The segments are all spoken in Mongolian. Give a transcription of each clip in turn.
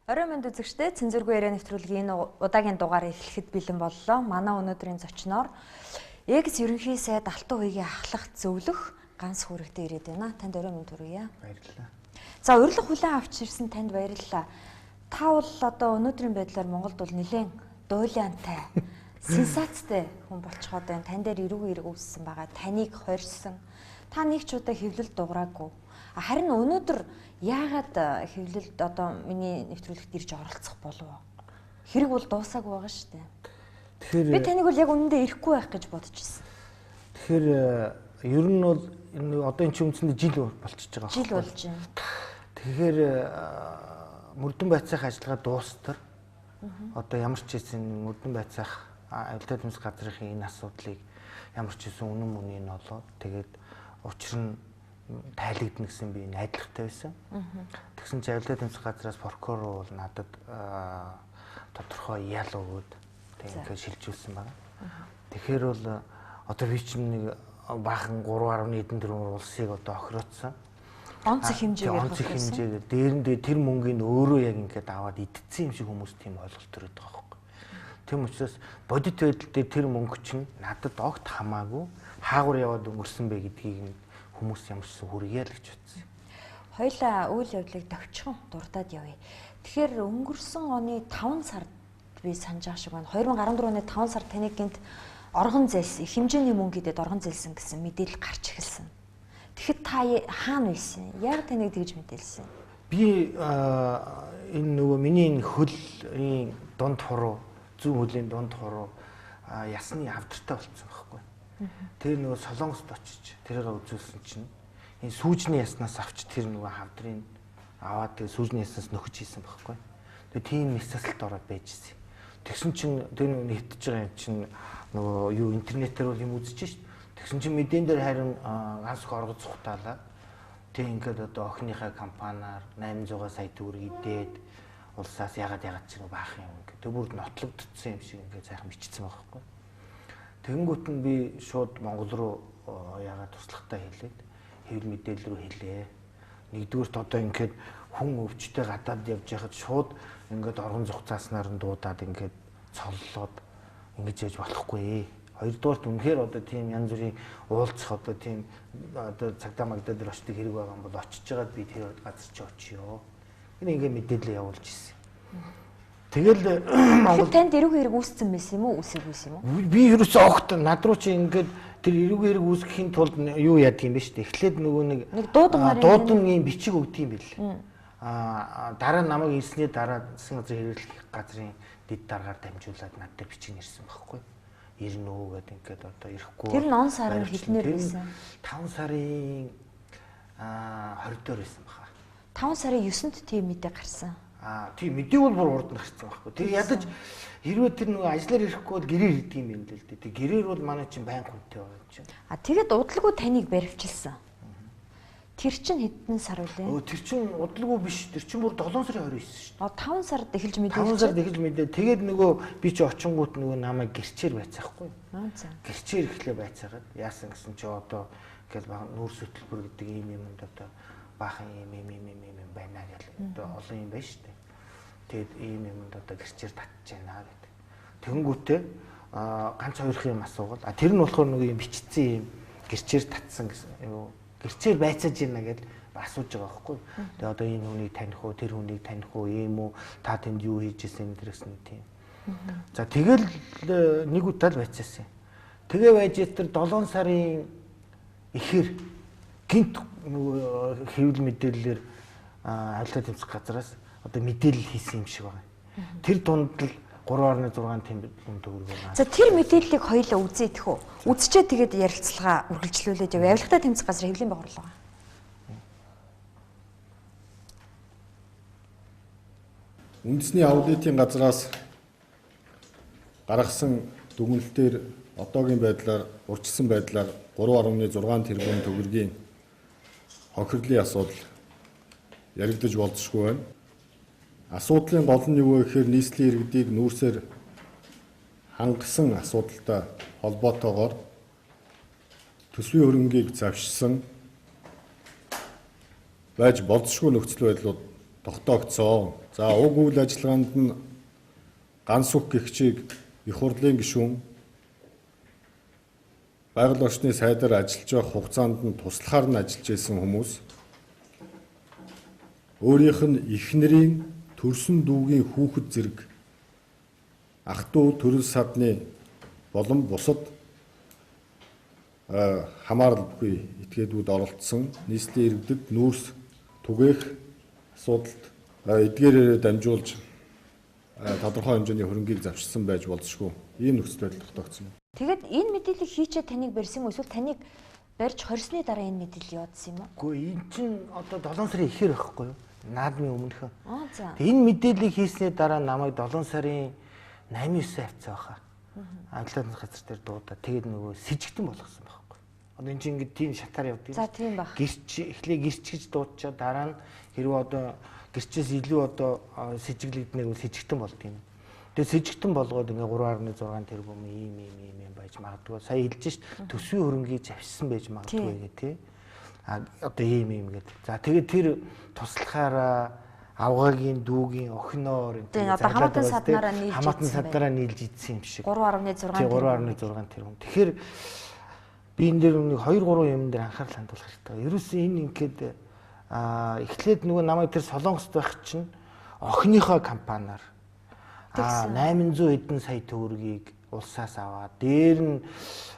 Оройн мэнд үзэгчдээ, цензургүй яриа нэвтрүүлгийн энэ удаагийн дугаар эхлэхэд бэлэн боллоо. Манай өнөөдрийн зочноор экс ерөнхий сайд Алтан хуйгийн ахлах зөвлөх Ганс Хүрэгтэй ирээд байна. Танд оройн мэнд хүргье. Баярлалаа. За, урилга хүлээн авч ирсэн танд баярлалаа. Та бол одоо өнөөдрийн байдлаар Монголд бол нэлээд дуйлаантай, сенсацтай хүн болцоход байна. Тан дээр эрүүг эрг үүссэн байгаа. Таныг хорьсон. Та нэг ч удаа хэвлэл дуграагүй. Харин өнөөдөр яагаад хэвлэлд одоо миний нэвтрүүлэгт ирж оролцох болов? Хэрэг бол дуусаагүй байгаа шүү дээ. Тэгэхээр би таныг бол яг үнэндээ ирэхгүй байх гэж бодож ирсэн. Тэгэхээр ер нь бол одоо энэ чинь үндсэндээ жил болчихж байгаа. Жил болж байна. Тэгэхээр мөрдөн байцаах ажиллагаа дуустар одоо ямар ч хэсэн мөрдөн байцаах авилтаа тэмцэх газрын энэ асуудлыг ямар ч хэсэн үнэн мөнийг нь олоод тэгээд учир нь тайлэгдана гэсэн би найдвартай байсан. Тэгсэн чинь авилтаа тэмцэх газраас прокурор бол надад тодорхой ял өгөөд тэг ингээд шилжүүлсэн байна. Тэгэхээр бол одоо би чинь нэг баахан 3.1 тэрбум улсыг одоо охироцсон. Онцгой хэмжээгээр онцгой хэмжээгээр дээрэндээ тэр мөнгийг өөрөө яг ингээд аваад идсэн юм шиг хүмүүс тийм ойлголт төрөөд байгаа байхгүй. Тийм учраас бодит байдал дээр тэр мөнгө чинь надад огт хамаагүй хаагур яваад өнгөрсөн бэ гэдгийг нь хүмүүс ямар ч хүргье л гэж утсан. Хоёлаа үйл явдлыг товчхон дуртад явъя. Тэгэхээр өнгөрсөн оны 5 сард би санаж байгаа шиг байна. 2014 оны 5 сард таныг гинт оргон зээлсэн, их хэмжээний мөнгө идэд оргон зээлсэн гэсэн мэдээлэл гарч эхэлсэн. Тэгэхэд та хаана байсан? Яг таныг тэгж мэдээлсэн? Би энэ нөгөө миний энэ хөлийн дунд хуруу, зүүн хөлийн дунд хуруу ясны авдартай болцсон байхгүй. Тэр нөгөө Солонгост очиж тэрийг үзүүлсэн чинь энэ сүүжний яснаас авч тэр нөгөө хавдрын аваад тэр сүүжний яснаас нөхөж хийсэн байхгүй. Тэгээ тийм нисэлт ороод байж ирсэн. Тэгсэн чинь тэр нөгөө нэгтж байгаа юм чинь нөгөө юу интернетээр бол юм үзэж шít. Тэгсэн чинь мэдэн дээр харин ганц оргод цухтаалаа. Тэг ингээд одоо охиныхаа компаниар 800 сая төгрөг идээд улсаас ягаад ягаад ч баах юм ингээд. Тэг бүр нотлогдсон юм шиг ингээд сайхан бичсэн байгаа байхгүй. Тэгэнгүүт нь би шууд Монгол руу ягаад туслахтаа хэлээд хэвлэл мэдээлэл рүү хэлээ. Нэгдүгüрт одоо ингээд хүн өвчтэй гадаад явж байхад шууд ингээд оргон зугацааснаар нь дуудаад ингээд цоллоод ингэж яаж болохгүй. Хоёрдугаарт үнэхээр одоо тийм янз бүрийн уулзах одоо тийм одоо цагдаа магдаа дээр очдог хэрэг байгаа юм бол очиж байгаад би тэр газар чи очиё. Энэ ингээд мэдээлэл явуулж ирсэн. Тэгэл Монгол танд эрүүг хэрэг үүссэн байсан юм уу? Үүсээгүй юм уу? Би ерөөсөө огт над руу чи ингээд тэр эрүүг хэрэг үүсгэхийн тулд юу яадаг юм бэ шүү дээ. Эхлээд нөгөө нэг дуудангийн бичиг өгдөг юм бэл. Дараа намайг ирсний дараа засгийн газрын хэрэглэх газрын дэд даргаар дамжуулаад над дээр бичиг нэрсэн байхгүй. Ирнэ үү гэдэг ингээд одоо ирэхгүй. Тэр нь он сарын хэднэр байсан? 5 сарын 20 дээр байсан баха. 5 сарын 9-нд тийм мэдээ гарсан. Тийм мэдээ бол бүр урд нь гарсан байхгүй. Тэр ядаж хэрвээ тэр нөгөө ажиллаар ирэхгүй бол гэрээр ирдэг юм байна л дээ. Тэр гэрээр бол манай чинь байнга хүнтэй байгаа юм чинь. Тэгээд удалгүй таныг баривчилсан. Тэр чинь хэдэн сар үлээ? Тэр чинь удалгүй биш. Тэр чинь бүр 7 сарын 29 шүү дээ. 5 сард эхэлж мэдээ. 5 сард эхэлж мэдээ. Тэгээд нөгөө би чи очингууд нөгөө намайг гэрчээр байцаахгүй. Гэрчээр эхлээ байцаагаад яасан гэсэн чи одоо ингээл нүүрс хөтөлбөр гэдэг ийм юмд одоо баахан ийм ийм ийм ийм юм байна гэл одоо олон юм байна шүү дээ. Тэгээд ийм юмд одоо гэрчээр татж байна гэдэг. Тэгэнгүүтээ ганц хоёрх юм асуугаад тэр нь болохоор нөгөө юм бичсэн юм гэрчээр татсан гэсэн юу гэрчээр байцааж байна гэж асууж байгаа байхгүй. Тэгээ одоо энэ хүнийг таних уу, тэр хүнийг таних уу, ийм үү, та тэнд юу хийж исэн энэ гэсэн тийм. За тэгэл нэг удаа л байцаасан. Тэгээ байж тэр 7 сарын эхээр гинт нөгөө хэвлэл мэдээллээр авилтаа тэмцэх газраас одоо мэдээлэл хийсэн юм шиг байна. Тэр дунд л 3.6 тэрбум төгрөг байна. За тэр мэдээллийг хоёулаа үзье гэх үү? Үзчээ тэгээд ярилцлага үргэлжлүүлээд явъя. Авилгатай тэмцэх газрын хэвлэлийн байгууллага. Үндэсний аудитын газраас гаргасан дүгнэлтээр одоогийн байдлаар урьдчилсан байдлаар 3.6 тэрбум төгрөгийн хохирлын асуудал яригдаж болзошгүй байна. Асуудлын гол нь юу вэ гэхээр нийслэлийн иргэдийг нүүрсээр хангасан асуудалтай холбоотойгоор төсвийн хөрөнгийг завшсан байж болзошгүй нөхцөл байдлууд тогтоогдсон. За уг үйл ажиллагаанд нь Гансүх гэгчийг их хурлын гишүүн байгаль орчны сайдаар ажиллаж байх хугацаанд нь туслахаар нь ажиллаж байсан хүмүүс өөрийнх нь эхнэрийн төрсөн дүүгийн хүүхэд зэрэг ах дүү төрөл садны болон бусад хамаарал бүхий этгээдүүд оролцсон нийслэлийн иргэдэд нүүрс түгээх асуудалд эдгээрээ дамжуулж тодорхой хэмжээний хөрөнгийг завшсан байж болзошгүй. Ийм нөхцөл байдал тогтоогдсон. Тэгэд энэ мэдээллийг хийчээ таныг барьсан юм уу? Эсвэл таныг барьж хорсны дараа энэ мэдээлэл явуулсан юм уу? Үгүй энэ чинь одоо 7 сарын ихээр байхгүй юу? Наадмын өмнөхөн. Аа за. Энэ мэдээллийг хийсний дараа намайг 7 сарын 8-9 хавцаа баха. Ажилтны газар дээр дуудаа. Тэгээд нөгөө сэжигтэн болгосон байхгүй. Одоо энэ чинь ингээд тийм шатаар явдаг. За тийм баг. Гэрч эхлээ гэрч гэж дуудчаа дараа нь хэрвээ одоо гэрчээс илүү одоо сэжиглэгдэнээр үл сэжигтэн болд юм. Тэгээ сэжигтэн болгоод ингээ 3.6 тэрбум ийм ийм ийм юм байж магадгүй. Сая хэлж шít төсвийн хөрөнгийг завшсан байж магадгүй гэх тий. А одоо ийм ийм гэдэг. За тэгээд тэр туслахаараа авгагийн дүүгийн охиноор энэ одоо хамаатан саднараа нийлж хамаатан саднараа нийлж идсэн юм шиг. 3.6 3.6 тэрбум. Тэгэхээр би энэ дээр нэг 2 3 юм дээр анхаарал хандуулах хэрэгтэй. Ерөөсөн энэ ингээд эхлээд нөгөө намайг тэр Солонгост байх чинь охиныхоо компаниар 800 хэдэн сая төгрөгийг улсаас аваад дээр нь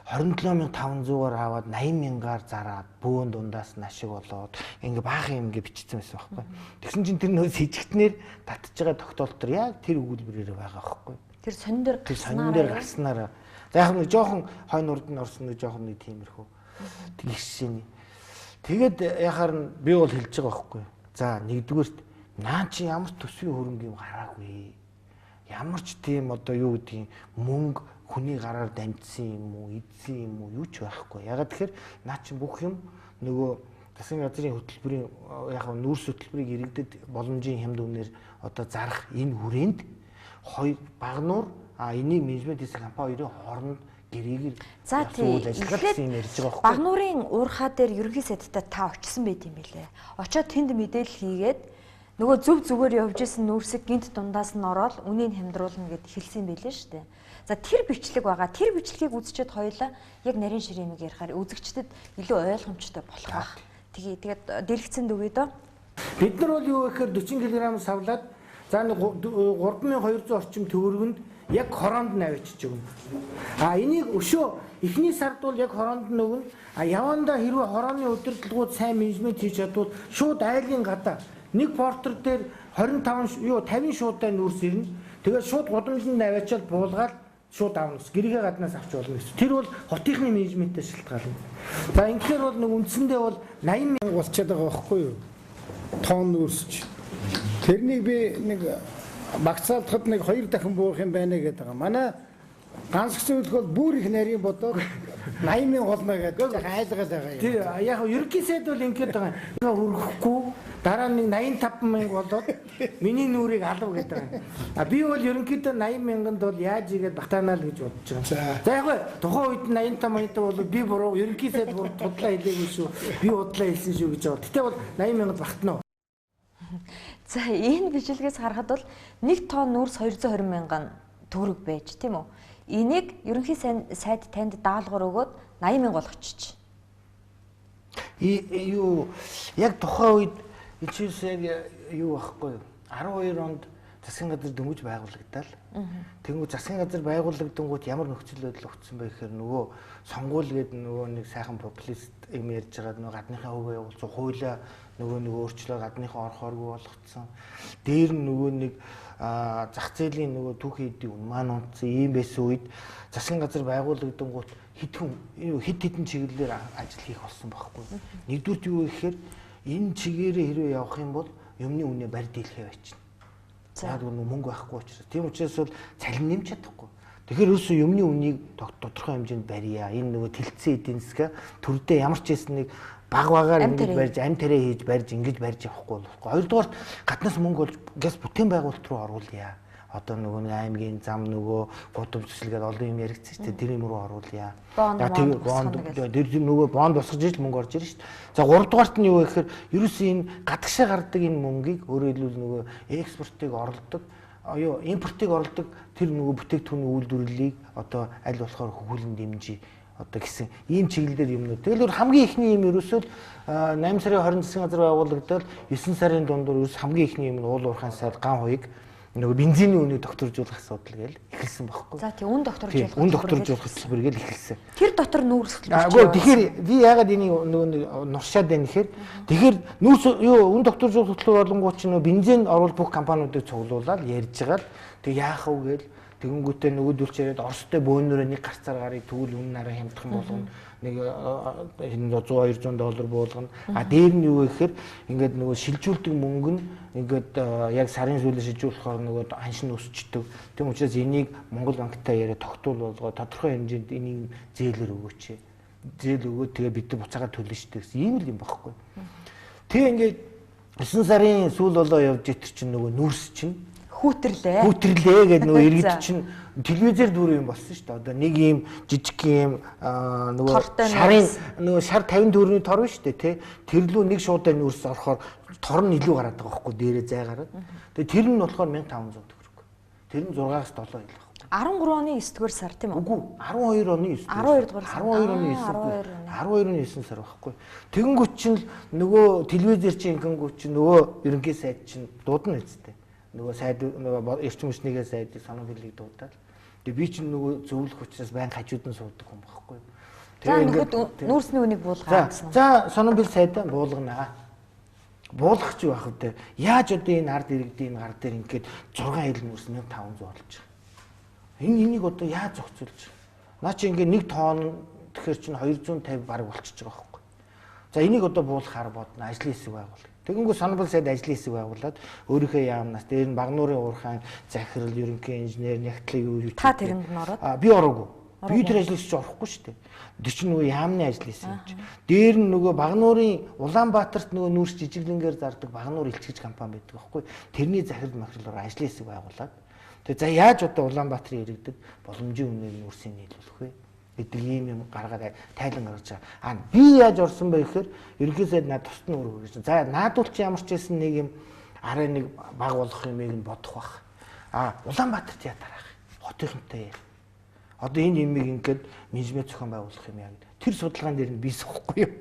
27500-аар аваад 80000-аар зараад бөөн дундаас нь ашиг болоод ингээ баахан юм ингээ бичсэн байсан байхгүй. Тэгсэн чинь тэр нөгөө сэжигтнэр татж байгаа тогтоолт төр яг тэр өгүүлбэрээр байгаа байхгүй. Тэр сонин дээр гарснаар тэр гарснараа. За яг нэг жоохон хойно урд нь орсон нэг жоохон нэг тиймэрхүү. Тэг жишээний. Тэгээд яхаар нь би бол хэлж байгаа байхгүй. За нэгдүгээрт наа чи ямар төсвийн хөрөнгө юм гараагүй. Ямар ч тийм одоо юу гэдгийг мөнгө хүний гараар дамжсан юм уу, эдсэн юм уу юу ч байхгүй. Ягаад тэгэхээр наа чи бүх юм нөгөө засгийн газрын хөтөлбөрийн яг нүүрс хөтөлбөрийг иргэдэд боломжийн хямд үнээр одоо зарах энэ хүрээнд хоёр багнуур энийг менежмент хийсэн компани хоёрын хооронд гэрээгээр за тийм ажиллах юм ярьж байгаа байхгүй. Багнуурын уурхаа дээр ерөнхий сайдтай та очсон байт юм билээ. Очоод тэнд мэдээлэл хийгээд нөгөө зөв зүгээр явж исэн нүүрсэг гинт дундаас нь ороод үнийг хямдруулна гэд хэлсэн байлээ шүү дээ. За тэр бичлэг байгаа. Тэр бичлэгийг үзчихэд хоёлаа яг нарийн ширэмэг ярихаар үзэгчдэд илүү ойлгомжтой болох байх. Тэгээ тэгээд дэлгэцэнд өгье дөө. Бид нар бол юу гэхээр 40 кг савлаад за нэг 3200 орчим төгрөгөнд яг хороонд нь авчиж өгнө. А энийг өшөө эхний сард бол яг хороонд нь өгнө. А явандаа хэрвээ хорооны удирдлагууд сайн менежмент хийж чадвал шууд айлын гадаа нэг портер дээр 25 юу 50 шуудай нүүрс ирнэ. Тэгээд шууд гудамжинд аваачаал буулгаад шууд авна гэсэн. Гэрийнхээ гаднаас авч болно гэсэн. Тэр бол хотынхны менежментээс шалтгаална. За ингэхээр бол нэг үндсэндээ бол 80 мянга болчиход байгаа байхгүй юу? Тонн нүүрсч. Тэрнийг би нэг багцаалдахад нэг 2 дахин буух юм байна гэдэг байгаа. Манай ганц зөвлөх бол бүр их нарийн бодоод 80 мянга болно гэдэг жоохон айлгаал байгаа юм. Тэр яг ерөнхий сайд бол ингэж байгаа юм. Өргөхгүй дараа нь 85 мянга болоод миний нүрийг алав гэдэг байгаа юм. А би бол ерөнхийдөө 80 мянганд бол яаж игээд батанаа л гэж бодож байгаа. За яг тухайн үед 85 мянга бол би буруу ерөнхий сайд буруу худлаа хэлээгүй шүү. Би худлаа хэлсэн шүү гэж байгаа. Гэтэ бол 80 мянганд багтана. За энэ бичлэгээс харахад бол 1 тонн нүүрс 220 мянган төгрөг байж тийм үү? Энийг ерөнхий сайд танд даалгавар өгөөд 80 мянга болгочих. Юу яг тухайн үед ичээс яг юу байхгүй юу? 12 онд засгийн газар дөнгөж байгуулагдал. Тэнгүү засгийн газар байгуулагдангууд ямар нөхцөл байдал өгсөн бэ гэхээр нөгөө сонгуул гээд нөгөө нэг сайхан популист юм ярьж байгаа нөгөө гадныхаа хөвөө явуулсан хуулиа нөгөө өөрчлөө гадныхаа орохооргүй болгоцсон. Дээр нь нөгөө нэг зах зээлийн нөгөө түүхийн эдийн үн маань унтсан ийм байсан үед засгийн газар байгуулагдангууд хэд хэдэн чиглэлээр ажил хийх болсон байхгүй. Нэгдүгürt юу гэхээр энэ чигээрээ хэрвээ явах юм бол юмны үнэ барь дийлхээ байчихна. Яг нэг мөнгө байхгүй учраас. Тийм учраас бол цалин нэмж чадахгүй. Тэгэхээр ерөөсөө юмны үнийг тодорхой хэмжээнд барья. Энэ нөгөө тэлцсэн эдийн засгаа төрдөө ямар ч байсан нэг баг багаар ингэж барьж, ам тариа хийж барьж, ингэж барьж явахгүй болохгүй. Хоёрдугаарт гаднаас мөнгө олж газ бүтээн байгуулалт руу оруулъя. Одоо нөгөө нэг аймгийн зам нөгөө гудамж төсөл гэдэг олон юм яригдсан шүү дээ. Тэр юм руу оруулъя. Тэр бонд тэр нөгөө бонд босгож ижил мөнгө орж ирнэ шүү дээ. За гуравдугаарт нь юу вэ гэхээр ерөөсөө энэ гадагшаа гардаг энэ мөнгийг өөрөөр хэлбэл нөгөө экспортыг оролдог юу импортыг оролдог тэр нөгөө бүтээгдэхүүний үйлдвэрлэлийг одоо аль болохоор хөгжүүлэн дэмжиж одоо гэсэн ийм чиглэлээр юмнууд. Тэгэл хамгийн ихний юм ерөөсөө 8 сарын 20 засгийн газар байгуулагдал 9 сарын дундуур ерөөс хамгийн ихний юм нь уул уурхайн сайд ган хуйг нөгөө бензиний үнийг докторжуулах асуудал гээл эхэлсэн байхгүй. За тий үн докторжуулах. Үн докторжуулах хөтөлбөр гээл эхэлсэн. Тэр дотор нүүрс хөтөлбөр. Үгүй тэгэхээр би яагаад энийг нөгөө нуршаад байна гэхээр тэгэхээр нүүрс юу үн докторжуулах хөтөлбөр болонгууд чинь нөгөө бензин оруул бүх компаниудыг цуглуулаад ярьж байгаа л тэг яах вэ гээл тэгэнгүүтээ нөгөөдөл ч яриад Оростой бөөнөрөө нэг гарцаар гарыг тэгвэл үн нараа хямдхан болгоно. Нэг 100 200 доллар буулгана. А дээр нь юу вэ гэхээр ингээд нөгөө шилжүүлдэг мөнгө нь ингээд яг сарын сүүлээр шилжүүлэхээр нөгөө ханшин өсчдөг. Тийм учраас энийг Монгол банктай яриа тогтуул болгоо тодорхой хэмжээнд энийг зээлэр өгөөч. Зээл өгөөд тэгээ бид нар буцаагаад төлнө шүү дээ гэсэн ийм л юм багхгүй. Тэгээ ингээд 9 сарын сүүл болоо явж итэр чинь нөгөө нүүрс чинь хүүтэрлээ. Хүүтэрлээ гэдэг нөгөө иргэд чинь телевизээр дүүрэн юм болсон шүү дээ. Одоо нэг ийм жижиг юм нөгөө шарын нөгөө шар 50 төгрөгийн тор шүү дээ, тий. Тэр лүү нэг шуудай нүүрс орохоор тор нь илүү гараад байгаа байхгүй дээрээ зай гараад. Тэгээ тэр нь болохоор 1500 төгрөг. Тэр нь 6-аас 7 хил байхгүй. 13 оны 9-р сар тийм үү? Үгүй 12 оны 9 12 дугаар сар. 12 оны 9 12 оны 9 сар байхгүй. Тэгэнгүүт чинь нөгөө телевизээр чинь ингэнгүүт чинь нөгөө ерөнхий сайд чинь дуудана үсттэй. Нөгөө сайд нөгөө эрчим хүчнийгээ сайдыг санаа бэлгийг дуудаад. Тэгээ би чинь нөгөө зөвлөх учраас байн хажууд нь суудаг хүн байхгүй. Тэгээ ингээд нүүрсний үнийг буулгаа гэсэн. За сонон бэл сайдаа буулганаа. Буулгах чи байх вэ? Яаж одоо энэ ард иргэдийн энэ гар дээр ингээд 6 хил нүүрс 1500 болж байгаа. Энэ энийг одоо яаж зохицуулж байгаа? Наа чи ингээд 1 тонн тэгэхээр чинь 250 бараг болчихж байгаа байхгүй. За энийг одоо буулгахаар бодно, ажлын хэсэг байгуул. Тэгэнгүүт санбал сайд ажлын хэсэг байгуулад өөрийнхөө яамнаас дээр нь Багнуурын уурхайн захирал, ерөнхий инженер, нягтлаг юу юу. Та тэрэнд нь ороод? Би ороогүй. Би тэр ажлын хэсэгт орохгүй шүү дээ. Тэр чинь нөгөө яамны ажлын хэсэг юм чи. Дээр нь нөгөө Багнуурын Улаанбаатарт нөгөө нүүрс жижиглэнгээр зардаг Багнуур илтгэж компани байдаг байхгүй. Тэрний захирал махирлаар ажлын хэсэг байгуулад. Тэгээ за яаж одоо Улаанбаатарын иргэдэд боломжийн үнээр нүүрсийг нийлүүлэх вэ гэдэг ийм юм гаргаад тайлан гаргаж байгаа. А би яаж орсон бэ гэхээр ерөнхий сайд над тусад нь өөр хөргөж. За наадвал чи ямар ч байсан нэг юм арай нэг баг болох юмыг нь бодох бах. А Улаанбаатарт яа тараах. Хотынхонтой яа. Одоо энэ юмыг ингээд менежмент зохион байгуулах юм яа гэдэг. Тэр судалгаан дээр нь би суухгүй юм.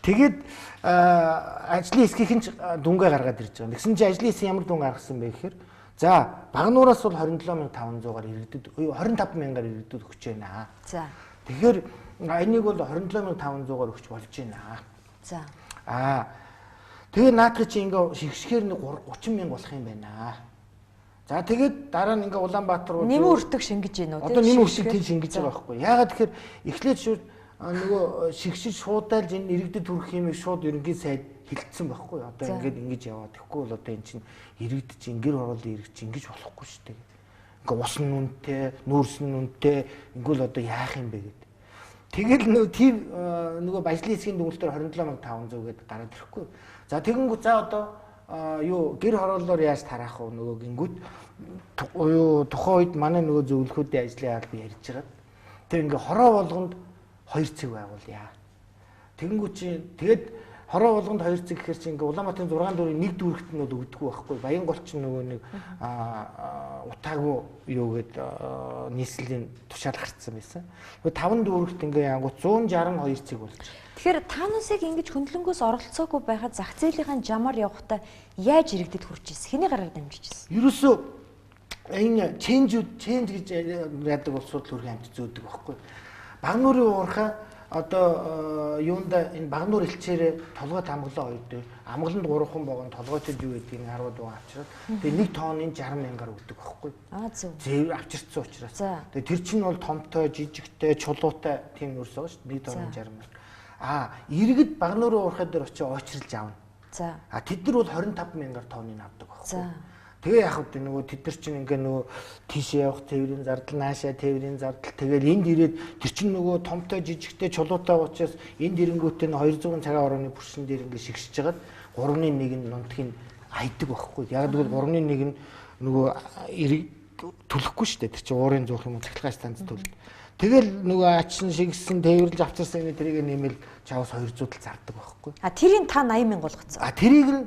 Тэгээд ажлын хэсгийнхэн ч дүнгээ гаргаад ирж байгаа. Тэгсэн чинь ажлын хэсэг ямар дүн гаргасан бэ гэхээр за Багнуураас бол 27500-аар иргэдэд 25000-аар иргэдэд өгч байна. За. Тэгэхээр энийг бол 27500-аар өгч болж байна. За. Аа. Тэгээ наадах чи ингээ шигшгээр нэг 30000 болох юм байна. За тэгээд дараа нь ингээ Улаанбаатар руу нэмэн өртөг шингэж гин үү? Одоо нэмэн өртөг тийм шингэж байгаа байхгүй. Яагаад тэгэхээр эхлээд шууд нөгөө шигшиж шуудайлж энэ иргэдэд хүрэх юмыг шууд ерөнхий сайд хилцсэн байхгүй. Одоо ингээд ингэж яваад тэгэхгүй бол одоо эн чинь иргэд чинь гэр хорооллын иргэд чинь ингэж болохгүй шүү дээ. Ингээ ус нь үнэтэй, нүүрс нь үнэтэй, ингэвэл одоо яах юм бэ гэд. Тэгэл нөгөө тийм нөгөө ажлын хэсгийн дүнэлтээр 27500 гээд гараад ирэхгүй. За тэгэнгүүт за одоо юу гэр хорооллоор яаж тараах вэ нөгөө гингүүд юу тухайн үед манай нөгөө зөвлөхүүдийн ажлын алба ярьж байгаа. Тэр ингээ хороо болгонд 2 цэг байгуулъя. Тэгэнгүүт чи тэгээд хороо болгонд 2 цэг гэхэр чи ингээ Улаанбаатарын 6 дүүрийн нэг дүүрэгт нь бол өгдөггүй байхгүй. Баянгол чинь нөгөө нэг утаагүй юу гээд нийслэлийн тушаал гарцсан байсан. Тэгээ 5 дүүрэгт ингээ янгууд 162 цэг болж. Тэгэхээр таанусыг ингэж хөндлөнгөөс оролцоогүй байхад зах зээлийнхэн жамаар явахдаа яаж иргэдэд хүрч ирсэн? Хэний гараар дамжиж ирсэн? Ерөөсөө энэ change гэж яадаг улсууд л хөргөн амт зөөдөг байхгүй. Багнуурын уурхай одоо юунда энэ Багнуур элчээрээ толгой тамглаа хоёр дээр амгаланд 3хан богон толгойтой юу гэдгийг 10 дугаар авчираад тэгээ 1 тонны 60 мянгаар өгдөг байхгүй. Аа зөв. Зэвэр авчирцсан учраас. Тэгээ тэр чинь бол томтой, жижигтэй, чулуутай тийм нүүрс байгаа шүү дээ. 1 тонны 60 мянга. Аа иргэд Багнуурын уурхай дээр очиж очирлж авна. За. А тэд нар бол 25 мянгаар тонныг авдаг байхгүй. За. Тэгээ яах вэ нөгөө тэд нар чинь ингээ нөгөө тийшээ явах тээврийн зардал, наашаа тээврийн зардал тэгэл энд ирээд тэр чинь нөгөө томтой, жижигтэй, чулуутай учраас энд ирэнгүүтээ 200 цагаан орооны бүршин дээр ингээ шигшиж хагаад 3-ны 1 нь нунтгийн айдаг байхгүй. Яг тэгвэл 3.1 нь нөгөө эрэг төлөхгүй шүү дээ. Тэр чинь уурын зуух юм уу цахилгаан станц төлдөг. Тэгэл нөгөө ачин шигсэн тээвэрлж авчирсан юм тэрийг нэмэл чавс 200 тал зардаг байхгүй. А тэрийг та 80 мянга болгоцсон. А тэрийг нь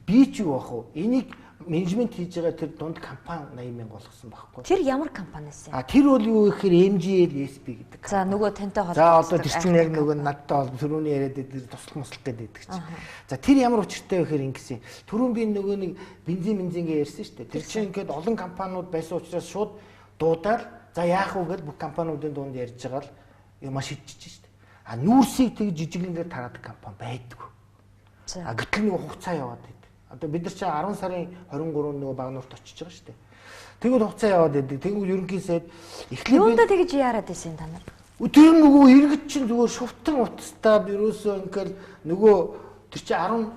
би ч юу ах вэ? Энийг менежмент хийж байгаа тэр дунд компани 80 мянга болгосон байхгүй. Тэр ямар компани вэ? А тэр бол юу гэхээр MGL SP гэдэг. За нөгөө тантай холбоотой. За одоо тэр чинь яг нөгөө надтай холбоо түрүүний яриад тэр туслах муслах гэдэг чинь. За тэр ямар учиртай вэ гэхээр ингэсэн. Түрүүн би нөгөө нэг бензин гээ ярьсан шүү дээ. Тэр чинь ингээд олон компаниуд байсан учраас шууд дуудаал за яах вэ гэж бүх компаниудын дунд ярьж байгаа л юм шийдчихэж шүү дээ. А нүүрсийг тэг жижиглэнгээр тараадаг компани байдгүй. А гэтэл нэг хугацаа яваад байд. Одоо бид нар чинь 10 сарын 23-нд нөгөө Багнуурт очиж байгаа шүү дээ. Тэгвэл хугацаа яваад байдаг. Тэгвэл ерөнхий сайд эхлээд юундаа тэгж яарад байсан та нар? Тэр нөгөө иргэд чинь зүгээр шувтан утастаа ерөөсөө ингээл нөгөө тэр чинь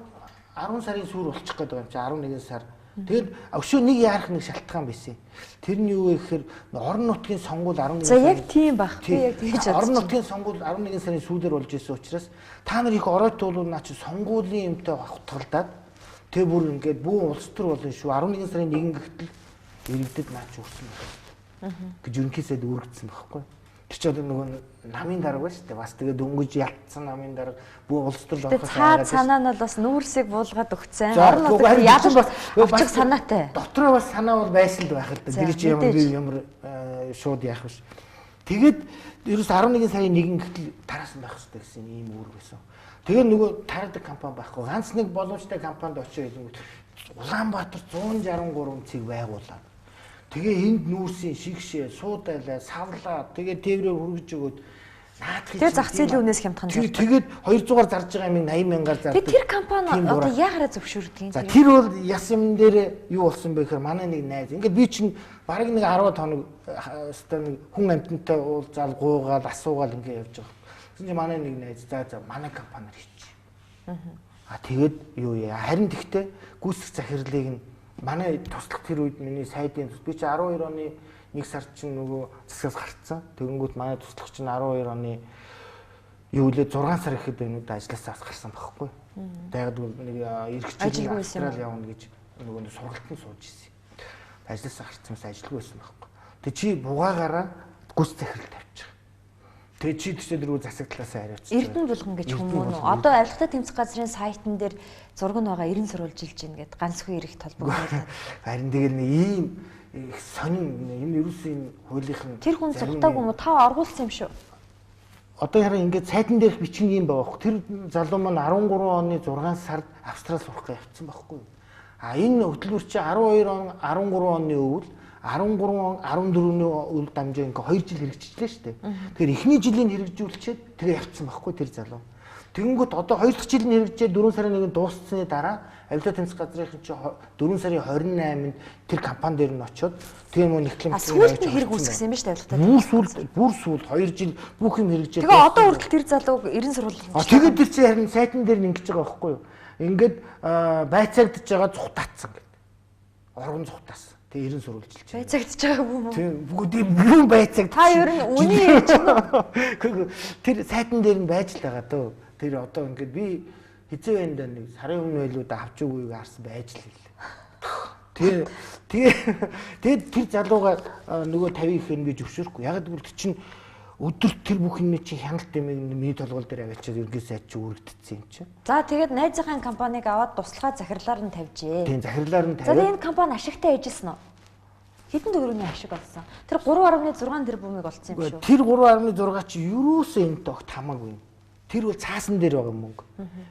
10 сарын сүүр болчих гээд байгаа юм чинь 11 сар. Тэгээд өшөө нэг яарах нэг шалтгаан байсан. Тэр нь юу вэ гэхээр орон нутгийн сонгуул 11 За яг тийм байх. Би яг тэгж бодсон. Орон нутгийн сонгуул 11 сарын сүүлээр болж исэн учраас та нар их оройтол бол наа чи сонгуулийн юмтай хавтгалдаад тэг бүр ингээд бүү улс төр болно шүү. 11 сарын 1 гэтэл иргэдэд наа чи үрсэн байна гэж ерөнхий сайд үүрэгдсэн байхгүй. Тэр чи одоо нөгөө намын дарга байна шүү дээ. Бас тэгээд дөнгөж ялцсан намын дарга бүү улс төр орохоос айгаад. Цаад санаа нь бол бас нүүрсийг буулгаад өгцэн. Орон нутагт ялж бас очих санаатай. Дотроо бас санаа бол байсан л байх л да. Тэр чи ямар би ямар шууд яах вэ? Тэгээд ерөөс 11 сарын 1 гэтэл тараасан байх хэрэгтэй гэсэн ийм үүрэг байсан. Тэгээ нөгөө тараадаг компани байхгүй. Ганц нэг боломжтой компанид очиж хэлэнгүүт Улаанбаатар 163 цэг байгуулад. Тэгээ энд нүүрсийн шигшээ, суудайлаа, савлаа, тэгээ тээврээр хүргэж өгөөд наадах тэр зах зээлийн үнээс хямдхан зардаг. Тэгээд 200-аар зарж байгаа юмыг 80 мянгаар зардаг. Тэр компани одоо яагараа зөвшөөрдөг юм? За тэр бол яс юм дээр юу болсон бэ гэхээр манай нэг найз. Ингээд би чинь бараг нэг 10 хоног өстой нэг хүн амьтантай уулзаал, гуйгаал, асуугаал ингээд явж байгаа. Тэгсэн чинь манай нэг найз за манай компаниар хийчих. А тэгээд юу яа харин тэгтээ гүйцэтгэх захирлыг нь манай туслах тэр үед миний сайдын би чи 12 оны 1 сард чинь нөгөө засгаас гарцсан. Тэгэнгүүт манай туслах чинь 12 оны юу лээ 6 сар ихэд байна уу да ажилласаа гарсан байхгүй. Тэгээд нэг эргэж Австрали явна гэж нөгөө сургалтанд сууж ирсэн. Ажилласаа гарцсан бас ажилгүй байсан байхгүй. Тэг чи бугаагаараа гүйцэтгэх захирал тавьчих. Тэгээ чи төсөө дөрөв засаг талаасаа хариуцсан. Эрдэнэ булган гэж хүмүүс үү? Одоо авилгатай тэмцэх газрын сайтн дээр зураг нь байгаа 90 сурвалжилж гин гэд ганцхан ирэх толбог. Харин тэгэл нэг ийм их сонин энэ ерөөсөө энэ хуулийнхан тэр хүн зүгтаагүй юм уу? Та оргуулсан юм шүү. Одоо харин ингээд сайтн дээрх бичиг юм байгаа бох. Тэр залуу маань 13 оны 6 сард Австрал сурах гэж явцсан байхгүй юу? А энэ хөтөлбөр чи 12 он 13 оны өвөл 13 он 14-ний үйл дамжаа ингээ 2 жил хэрэгжижлээ шүү дээ. Тэгэхээр эхний жилийн хэрэгжүүлчихэд тэгээ явцсан байхгүй тэр залуу. Тэгэнгүүт одоо 2 дахь жил нь хэрэгжээд 4 сарын 1-нд дууссаны дараа авилга тэмцэх газрын чи 4 сарын 28-нд тэр компани дээр нь очиод тэгээ мөн нэгтлэн сүүлд нь хэрэг үүсгэсэн юм ба шүү дээ авилгатай. Бүр сүүлд 2 жил бүх юм хэрэгжээд. Тэгээ одоо хүртэл тэр залууг 90 сурвал. Тэгээд тэр чи харин сайтн дээр нь ингэж байгаа байхгүй юу? Ингээд байцаагдж байгаа зүхтаацсан гэдэг. Оргон зүхтаасан. Тэг 90 сурвалжилж. Байцаагдж байгаа юм уу? Тийм. Бүгд юм байцаагд. Та ер нь үний ярьж байна уу? Тэр сайтн дээр нь байж л байгаа дөө. Тэр одоо ингээд би хизээ байна да нэг сарын өмнө байлуу да авч өгөөг харсан байж л хэлээ. Тэгээд тэр залууга нөгөө 50 ихээр би зөвшөөрөхгүй. Яг гэвэл тэр чинь өдөрт тэр бүх юм чинь хяналт юм миний толгоол дээр аваачаад ерөнхий сайд чи үргэлдсэн юм чинь. За тэгээд найзынхаа компанийг аваад туслахаа захирлаар нь тавьжээ. Тийм захирлаар нь тавиад. За энэ компани ашигтай ажилласан уу? Хэдэн төгрөгийн ашиг олсон? Тэр 3.6 тэрбумыг олсон юм шүү. Тэр 3.6 чи юусоо энэтэй огт хамаагүй юм. Тэр бол цаасан дээр байгаа мөнгө.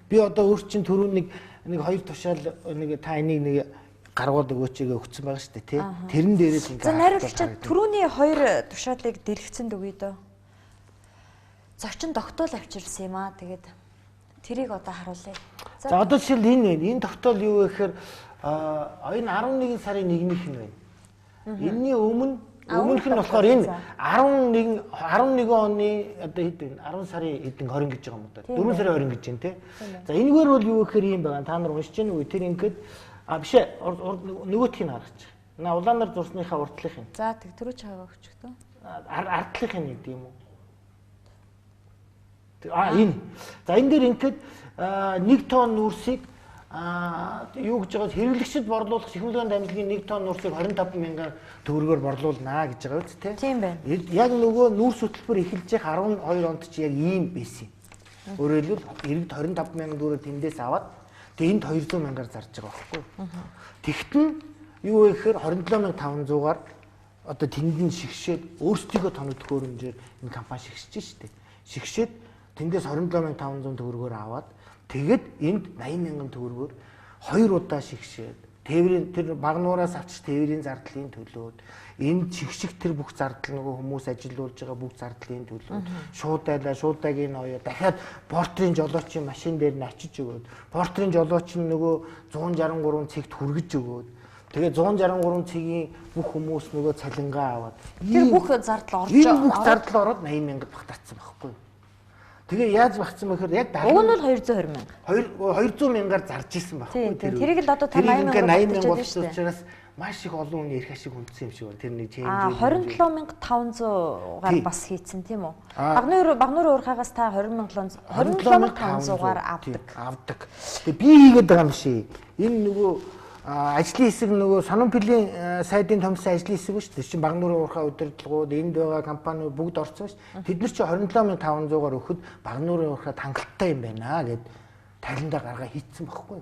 Би одоо өөр чинь түрүү нэг хоёр тушаал нэг та энийг нэг гаргууд өгөөчөө өгсөн байгаа шүү дээ тий. Тэрэн дээрээс ингээ. За найруулагч түрүүний хоёр тушаалыг дэлгэцэнд өгье дөө. Зочин тогтоол авчирсан юм аа. Тэгээд тэрийг одоо харуулъя. За одоо жишээл энэ байна. Энэ тогтоол юу вэ гэхээр энэ 11 сарын 1-ийнх нь байна. Энэний өмнөх нь болохоор энэ 11 оны одоо хэд вэ? 10 сарын хэдэн 20 гэж байгаа юм да. 4 сарын 20 гэж байна те. За энэгээр бол юу гэхээр ийм байгаа. Та нар уншиж гэнэ үү? Тэр ингээд биш ээ нөгөөх нь гаргачих. На улаанаар зурсныхаа уртлынх нь. За тэг түрүү чагаа өгчих төө. Ардлынх нь гэдэг юм уу? Энэ. За энэ дээр ингээд 1 тонн нүүрсийг юу гэж байгаа хэрэглэгчд борлуулах технологийн дамжлагын 1 тонн нүүрсийг 25 мянган төгрөгөөр борлуулнаа гэж байгаа үст тий. Тийм байна. Яг нөгөө нүүрс хөтөлбөр эхэлж явах 12 онд чи яг ийм байсан юм. Өөрөөр хэлбэл иргэд 25 мянган төгрөг тэндээс аваад тэгээ энд 200 мянгаар зарж байгаа байхгүй. Тэгтэн юу вэ гэхээр 27500-аар одоо тэнд нь шигшээд өөрсдийнхөө тоног төхөөрөмжөөр энэ компани шигшиж штэ. Шигшээд тэндээс 27500 төгрөгөөр аваад тэгээд энд 80 мянган төгрөгөөр хоёр удаа шигшээд тээврийн тэр Багнуураас авчиж тээврийн зардлын төлөөд энд шигших тэр бүх зардал нөгөө хүмүүс ажилуулж байгаа бүх зардлын төлөөд шууд айлаа шуудагийн ноёо дахиад портрын жолоочийн машин дээр нь очиж өгөөд портрын жолооч нь нөгөө 163 цэгт хүргэж өгөөд тэгээ 163 цэгийн бүх хүмүүс нөгөө цалингаа аваад тэр бүх зардал орж энэ бүх зардал ороод 80 мянгад багтаацсан байхгүй. Тэгээ яаж багтсан бэ гэхээр яг уг нь бол 220 мянга. 200 мянгаар зарж исэн байхгүй. Тэрийг л одоо та 80 мянга болсон учраас маш их олон хүний эрх ашиг хүндсэн юм шиг байна. Тэр нэг чэнж 27500-аар бас хийцэн тийм үү? Багнуурын уурхаагаас та 27500-аар авдаг. Тэгээ би хийгээд байгаа юм шиг. Энэ нөгөө ажлын хэсэг нөгөө Сонон-Пилийн сайдын томсон ажлын хэсэг шүү дээ. Тэр чинь Багнуурын уурхай удирдлагууд энд байгаа компаниуд бүгд орсон шүү дээ. Тэд нар чинь 27500-аар өгөхөд Багнуурын уурхайд хангалттай юм байна гэд тайландаа гаргаа хийцэн байхгүй.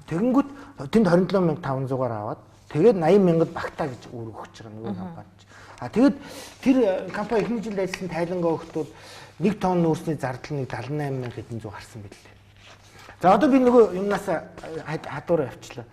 Тэгэнгүүт тэнд 27500-аар аваад тэгээд 80 мянгад багтаа гэж өөр өгч байгаа нөгөө компани чинь. А тэгээд тэр компани эхний жилд ажилласан тайлангаа өгөхд бол 1 тонн нүүрсний зардал нэг 78 мянга хэдэн зуун гарсан билээ. За одоо би нөгөө юмнаас хадуур явчлаа.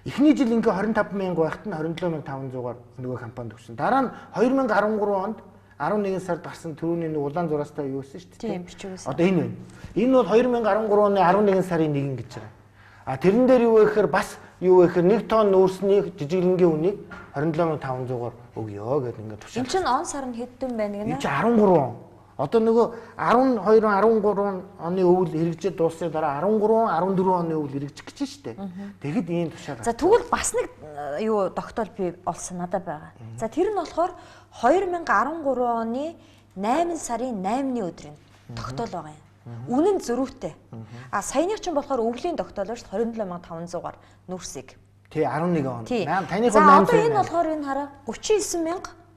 Эхний жил ингээ 25 мянга байхад нь 27500-аар нөгөө компанид өгсөн. Дараа нь 2013 онд 11 сард гарсан түрүүний нэг улаан зураастай юу байсан шүү дээ. Тийм бичиг байсан. Одоо энэ байна. Энэ бол 2013 оны 11 сарын 1 гэж байгаа. А тэрэн дээр юу вэ гэхээр бас юу вэ гэхээр 1 тонн нүүрсний жижиглэнгийн үнийг 27500-аар өгөө гэдэг ингээ тушаал. Энэ чинь он сар нь хэдэн байна гэнэ? Энэ чинь 13 он. Одоо нөгөө 12 13 оны өвөл хэрэгжээд дууссаны дараа 13 14 оны өвөл хэрэгжих гэж шүү дээ. Тэгэхэд ийм тушаал. За тэгвэл бас нэг юу тогтоол би олсон надад байгаа. За тэр нь болохоор 2013 оны 8 сарын 8-ны өдрийн тогтоол байгаа юм. Үнэн зөрүүтэй. А саяных чинь болохоор өвлийн тогтоол шүү дээ 27500-аар нүүрсийг. Тий 11 он. 8 таных бол 8. Одоо энэ болохоор энэ хараа 39000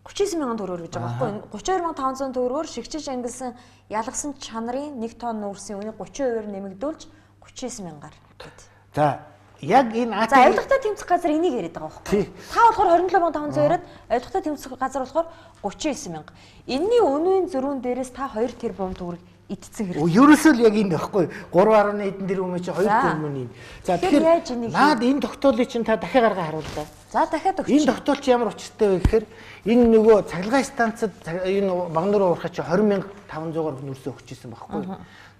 39 мянган төгрөгөөр гэж байгаа байхгүй 32500 төгрөгөөр шигчиж ангилсан ялгсан чанарын 1 тонн нүүрсийн үнийг 30%-аар нэмэгдүүлж 39 мянгаар гэд. За яг энэ За авилгатай тэмцэх газар энийг яриад байгаа байхгүй. Та болохоор 27500 яриад авилгатай тэмцэх газар болохоор 39 мянга. Энийний үнийн зөрүүн дээрээс та 2 тэрбум төгрөг идсэн хэрэг. Ерөөсөө л яг энэ байхгүй 3.1 хэдэн тэрбум чи 2 тэрбум энэ. За тэгэхээр наад энэ тогтоолыг чинь та дахиад гаргаа харуул та. За дахиад өгч. Энэ тогтоол чи ямар учиртай вэ гэхээр энэ нөгөө цахилгаан станцад энэ Багнуурын уурхай чи 20500-аар нүүрсээ өгч ирсэн байхгүй.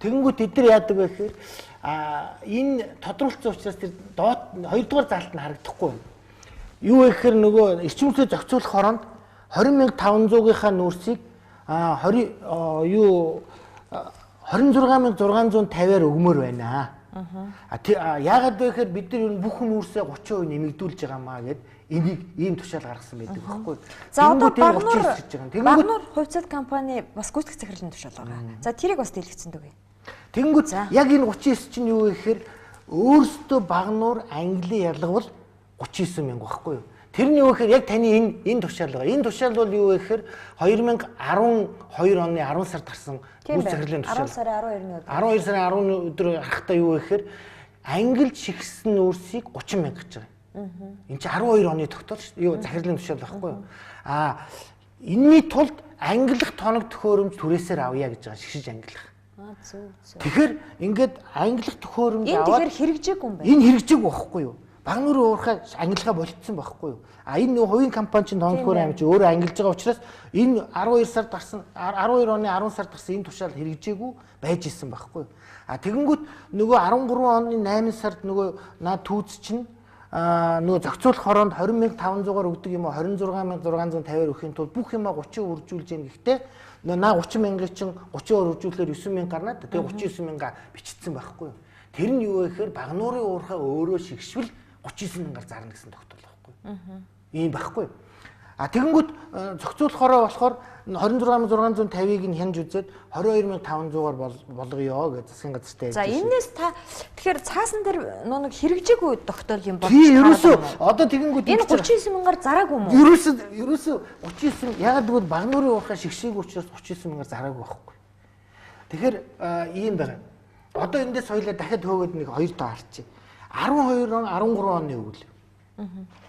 Тэгэнгүүт эдгээр яадаг вэ гэхээр энэ тодруулсан учраас тэр доод хоёрдугаар заалт нь харагдахгүй байна. Юу вэ гэхээр нөгөө эрчим хүчээ зохицуулах хороонд 20500-ийнхаа нүүрсийг 20 юу 26650-аар өгмөр байна. Яагаад вэ гэхээр бид нар ер нь бүх нүүрсээ 30% нэмэгдүүлж байгаа маа гэд энийг ийм тушаал гаргасан байдаг байхгүй. За одоо Багнуур хувьцаат компани бас гүйцэтгэх захирлын тушаал байгаа. За тэрийг бас дэлгэцэн дүгье. Тэгэнгүүт яг энэ 39 чинь юу вэ гэхээр өөрсдөө Багнуур Англи ялгавал 39 мянга байхгүй юу? Тэр нь юу гэхээр яг таны энэ тушаал байгаа. Энэ тушаал бол юу вэ гэхээр 2012 оны 10 сард гарсан гүйцэтгэх захирлын тушаал. 10 сарын 12-ны өдөр. 12 сарын 10 өдөр гарахдаа юу вэ гэхээр ангилж шигсэн нүүрсийг 30 мянга гэж байгаа. Энэ чинь 12 оны тогтоол шүү дээ. Юу захирлын тушаал байхгүй юу? Энэний тулд ангилах тоног төхөөрөмж түрээсээр авъя гэж байгаа шигшиж ангилах. Зөв зөв. Тэгэхээр ингээд ангилах төхөөрөмж аваад энэ тэгэхээр хэрэгжээгүй юм байна. Энэ хэрэгжээгүй байхгүй юу? Багнуурын уурхай ангилгаа болцсон байхгүй юу? Энэ нөгөө хувийн компани чинь тоног төхөөрөмж амж өөрөө ангилж байгаа учраас энэ 12 сард гарсан 12 оны 10 сард гарсан энэ тушаал хэрэгжээгүй байж исэн байхгүй юу? Тэгэнгүүт нөгөө 13 оны 8 сард нөгөө наа түүц чинь нөгөө зохицуулах хороонд 20500-аар өгдөг юм уу 26650-аар өгөхийн тулд бүх юмаа 30% үржүүлж яах гэхдээ нөгөө наа 30 мянгыг чинь 30% үржүүлэхээр 9 мянга гарна. Тэгээ 39 мянга бичигдсэн байхгүй юу? Тэр нь юу вэ гэхээр Багнуурын уурхай өөрөө шигшвэл 39 мянгаар зарна гэсэн тогтоол байхгүй юу? Ийм байхгүй юу? А тэгэнгүүт зохицуулахороо болохоор 26650-ыг нь хянж үзээд 22500-аар болгоё гэж засгийн газартай ярьж. За энэс та тэгэхээр цаасан дээр нэг хэрэгжээгүй тогтоол юм болж байна. Ерөөсөө одоо тэгэнгүүт энэ 39 мянгаар зараагүй юм уу? Ерөөсөө 39 ягаад гэвэл баг нуурын уурхай шигшээгүй учраас 39 мянгаар зараагүй байхгүй. Тэгэхээр ийм байна. Одоо эндээс хоёлаа дахиад хөөгөөд нэг хоёр тоо харчих. 12 он 13 оны өвөл.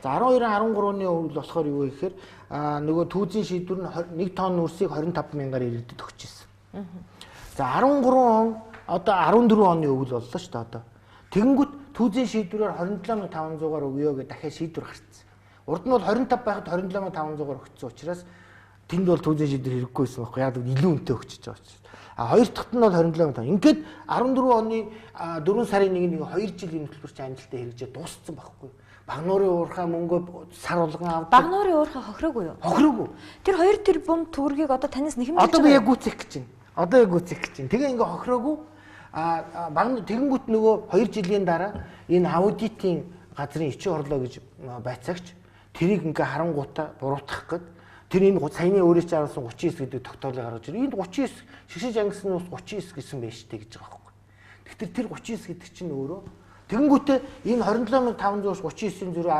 За 12 13 оны өвөл болохоор юу вэ гэхээр нөгөө түүзийн шийдвэр нь 1 тонн нүрсийг 25 мянгаар иргэдэд өгч ирсэн. За 13 он одоо 14 оны өвөл боллоо шүү дээ одоо. Тэгэнгүүт түүзийн шийдвэрээр 27500-аар өгье гэж дахиад шийдвэр гарцсан. Урд нь бол 25 байхад 27500-аар өгсөн учраас тэнд бол түүзийн шийдвэр хэрэггүй байсан байхгүй яг илүү үнэтэй өгчөж байгаа учраас. А хоёр дахьт нь бол 27 мянга. Ингээд 14 оны 4 сарын 1-ний 2 жилийн хөтөлбөр чинь амжилттай хэрэгжээ дууссан байхгүй. Баг нуурын уурхай мөнгөө сар болгон авдаг. Баг нуурын уурхай хохироогүй юу? Хохироогүй. Тэр 2 тэрбум төгрөгийг одоо танаас нэхэмжилж байгаа. Одоо би яг гүйцэх гэж байна. Одоо яг гүйцэх гэж байна. Тэгээ ингээ хохироогүй. А баг тэгэнгүүт нөгөө 2 жилийн дараа энэ аудитын газрын ичин орлоо гэж байцаагч тэрийг ингээ харангуутаа буруутгах гээд тэр энэ саяны өөрийн чинь аруулсан 39 гэдэг тогтоолыг гаргаж ирээ. Энд 39 шигшиж ангисан ус 39 гэсэн байж штэ гэж байгаа байхгүй. Тэгэхээр тэр 39 гэдэг чинь өөрөө тэгэнгүүтээ энэ 27500-аас 39-ийн зөрүү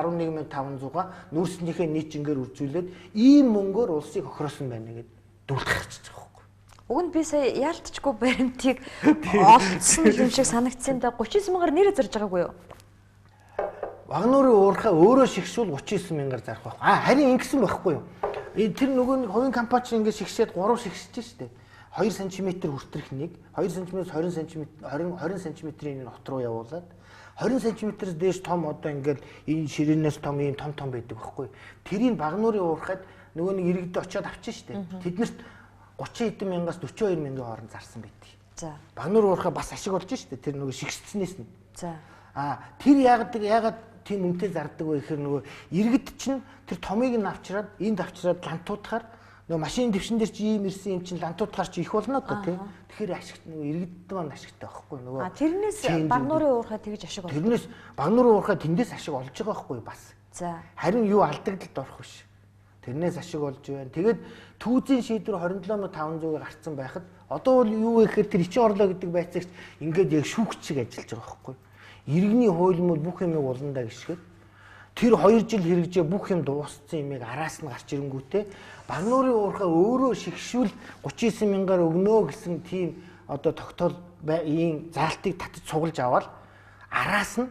11500-а нүүрснийхээ нийт жингээр үржүүлээд ийм мөнгөөр улсыг хохироосон байна гэд дүрлэх гарчиж байгаа байхгүй. Уг нь би сая яалтчгүй баримтыг олцсон юм шиг санагдсан да 39 мянгаар нэрээ зарж байгаагүй юу? Баг нуурын уурхай өөрөө шигшүүл 39 мянгаар зарах байхгүй. А харин ингэсэн байхгүй юу? Тэр нөгөө нэг хувийн компани чинь ингэ шигшээд 3 шигшиж штэ. 2 см хүртэрх нэг, 2 см-ээс 20 см 20 см-ийн нот руу явуулаад 20 см-ээс дээш том одоо ингээл энэ ширээнээс том ийм том том байдаг байхгүй. Тэрийг баг нуурын уурхайд нөгөө нэг иргэдээ очиод авчин штэ. Тэднэрт 30 хэдэн мянгаас 42 мянган хооронд зарсан байдаг. За. Баг нуурын уурхай бас ашиг болж штэ. Тэр нөгөө шигшцнээс нь. За. А тэр яагаад тийм үнэтэй зардаг вэ гэхээр нөгөө иргэд чинь тэр томыг нь авчираад энд авчираад лантуудахаар нөгөө машин твшин дээр чи ийм ирсэн юм чинь лантуудахаар чи их болно доо тий. Тэгэхээр ашигт нөгөө иргэд маань ашигтай байхгүй нөгөө. А тэрнээс баг нуурын уурхай тэгж ашиг олж. Тэрнээс баг нуурын уурхай тэндээс ашиг олж байгаа байхгүй бас. За. Харин юу алдагдлалд орох биш. Тэрнээс ашиг олж байна. Тэгээд түүзийн шийдвэр 27500-ыг гарцсан байхад одоо бол юу вэ гэхээр тэр ичин орлоо гэдэг байцаагч ингээд яг шүүгч шиг ажиллаж байгаа байхгүй. Иргэний хууль мөл бүх юмыг уландаа гიშгээд тэр 2 жил хэрэгжээ бүх юм дууссан юмыг араас нь гарч ирэнгүүтээ баг нуурын уурхай өөрөө шигшүүл 39 мянгаар өгнө гэсэн тийм одоо тогтоол ийм заалтыг татаж цуглаж аваад араас нь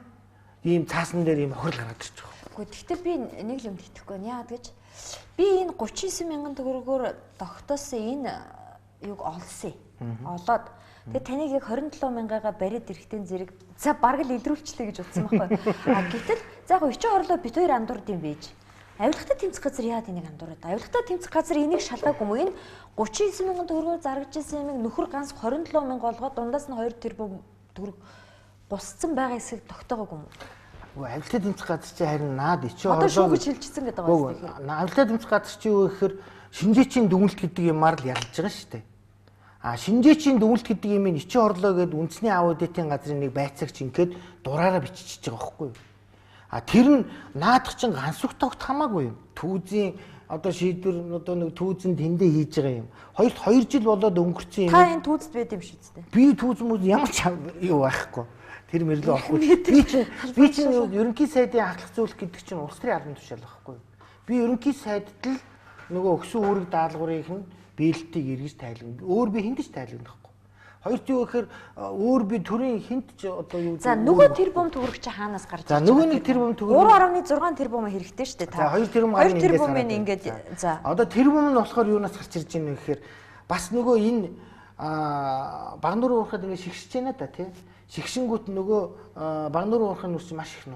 ийм цаасан дээр ийм хохирол гараад ирж байгаа. Үгүй гэхдээ би нэг юм итгэхгүй байна. Яагаад гэж би энэ 39 мянган төгрөгөөр тогтоосон энэ юг олсон. Олоод тэгээ таныг яг 27 мянгагаа бариад ирэхтэн зэрэг за бараг л илрүүлчлээ гэж утсан байхгүй. А гэтэл за яг өчиг орлоо бит хоёр андуурд юм байж. Авилгатай тэмцэх газар яад энийг андуураад. Авилгатай тэмцэх газар энийг шалгаагүй юм уу? Энэ 39 мянган төгрөгөөр заргаж исэн юмыг нөхөр ганц 27 мянга олгоод дундаас нь 2 тэрбум төгрөг бусцсан байгаа хэсэг тогтоогоогүй юм уу? Үгүй авилгатай тэмцэх газар чи харин наад ичээ орлоо. Одоо шүүгэж хэлчихсэн гэдэг байгаа юм байна. Авилгатай тэмцэх газар чи юу гэхээр шинжээчийн дүгнэлт гэдэг юмар л ялж байгаа шүү дээ. А шинжээчийн дүгнэлт гэдэг юм ичээ орлоо гэд үндэсний аудитын газрын нэг байцаагч ингээд дураараа биччихэж байгаа байхгүй юу? А тэр нь наадах чинь гансүх тогт хамаагүй юм. Түүзийн одоо шийдвэр одоо нэг түүзэн тэндээ хийж байгаа юм. Хоёр жил болоод өнгөрцөн юм. Та энэ түүзэд байд юм шүү дээ. Би түүз мүз ямар ч юу байхгүй. Тэр мэрлээ орохгүй. Би чинь ерөнхий сайдын ахлах зүйлх гэдэг чинь улс төрийн албан тушаал байхгүй юу? Би ерөнхий сайдд л нөгөө өгсөн үүрэг даалгаврыг нь биелэлтийг эргэж тайлбар. Өөр би хүнд ч тайлбарлахгүй. Хоёрт юу гэхээр өөр би төрийн хүнд ч одоо юу. За нөгөө тэрбум төгрөг чи хаанаас гарч ирж. За нөгөө нэг тэрбум төгрөг 3.6 тэрбум хэрэгтэй шүү дээ та. За 2 тэрбум гарна. 2 тэрбум ингээд за. Одоо тэрбум нь болохоор юунаас гарч ирж байна вэ гэхээр бас нөгөө энэ баг нуурын уурхад ингээд шигшиж байна да тий. Шигшингүүт нөгөө баг нуурын уурхын нүс маш их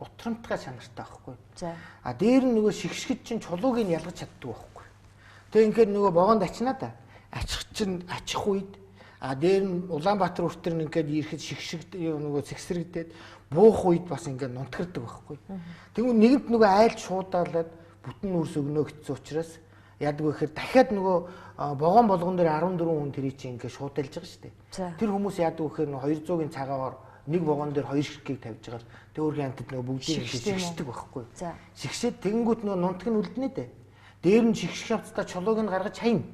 утрамтгай чанартай байхгүй. За. А дээр нь нөгөө шигшгэд чинь чулууг нь ялгаж чаддаг байхгүй. Тэгээ ингээд нөгөө вогонд ачнаа да. Ачих чинь ачих үед а дээр нь Улаанбаатар хүртэр нь ингээд ирэхэд шигшиг нөгөө сэгсрэгдээд буух үед бас ингээд нунтгардаг байхгүй. Тэгвэл нэгэнт нөгөө айлд шуудаалаад бүтэн нүрс өгнө гэсэн учраас яадаг вэ гэхээр дахиад нөгөө вогон болгон дээр 14 хүн тэрий чинь ингээд шуудалж байгаа шүү дээ. Тэр хүмүүс яадаг вэ гэхээр 200-ын цагаагаар Нэг вагон дээр 2 ширхгийг тавьж байгаа л тэг өөргийн амтд нөгөө бүгдийг шигшдэг байхгүй. Шигшээд тэгэнгүүт нөгөө нунтаг нь үлднэ дээ. Дээр нь шигших явцдаа чулууг нь гаргаж хайна.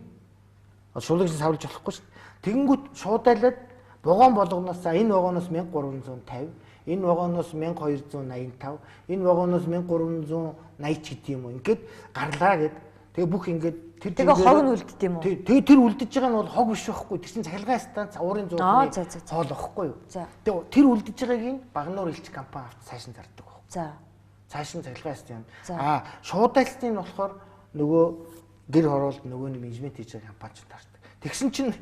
Чулууг нь савлж болохгүй шүү дээ. Тэгэнгүүт шуудайлаад вагон болгоноос энэ вагоноос 1350, энэ вагоноос 1285, энэ вагоноос 1380 ч гэдэг юм уу. Ингээд гарлаа гэд. Тэгээ бүх ингээд тэр тэгээ хог нь үлддэг юм уу? Тэгээ тэр үлдэж байгаа нь бол хог биш байхгүй. Тэр чинь цахилгаан станц уурын зуурны хоол байхгүй юу? Тэгээ тэр үлдэж байгааг нь Багануур элч компани авч цааш нь зардаг байхгүй. За. Цааш нь цахилгаан станц. Аа, шуудайлтын нь болохоор нөгөө гэр хороолт нөгөө нэг менежмент хийж байгаа компани ч таардаг. Тэгсэн чинь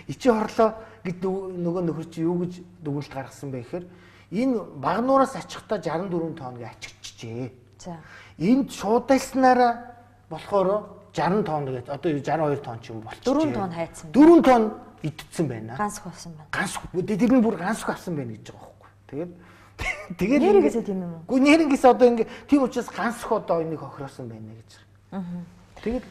ичи хорлоо гэд нөгөө нөхөр чи юу гэж дүгнэлт гаргасан бэ гэхээр энэ Багануураас ачихтаа 64 тонн гэж ачигчжээ. За. Энд шуудайлснараа болохоор 60 тонн гэж одоо 62 тонн ч юм болчихжээ. 4 тонн хайцсан. 4 тонн идсэн байна. Гансх авсан байна. Гансх. Тэр нь бүр гансх авсан байна гэж байгаа байхгүй. Тэгээд тэгээд нэрнгээсээ тийм юм уу? Үгүй нэрнгээсээ одоо ингээ тийм учраас гансх одоо энийг хохироосон байна гэж. Аа. Тэгээд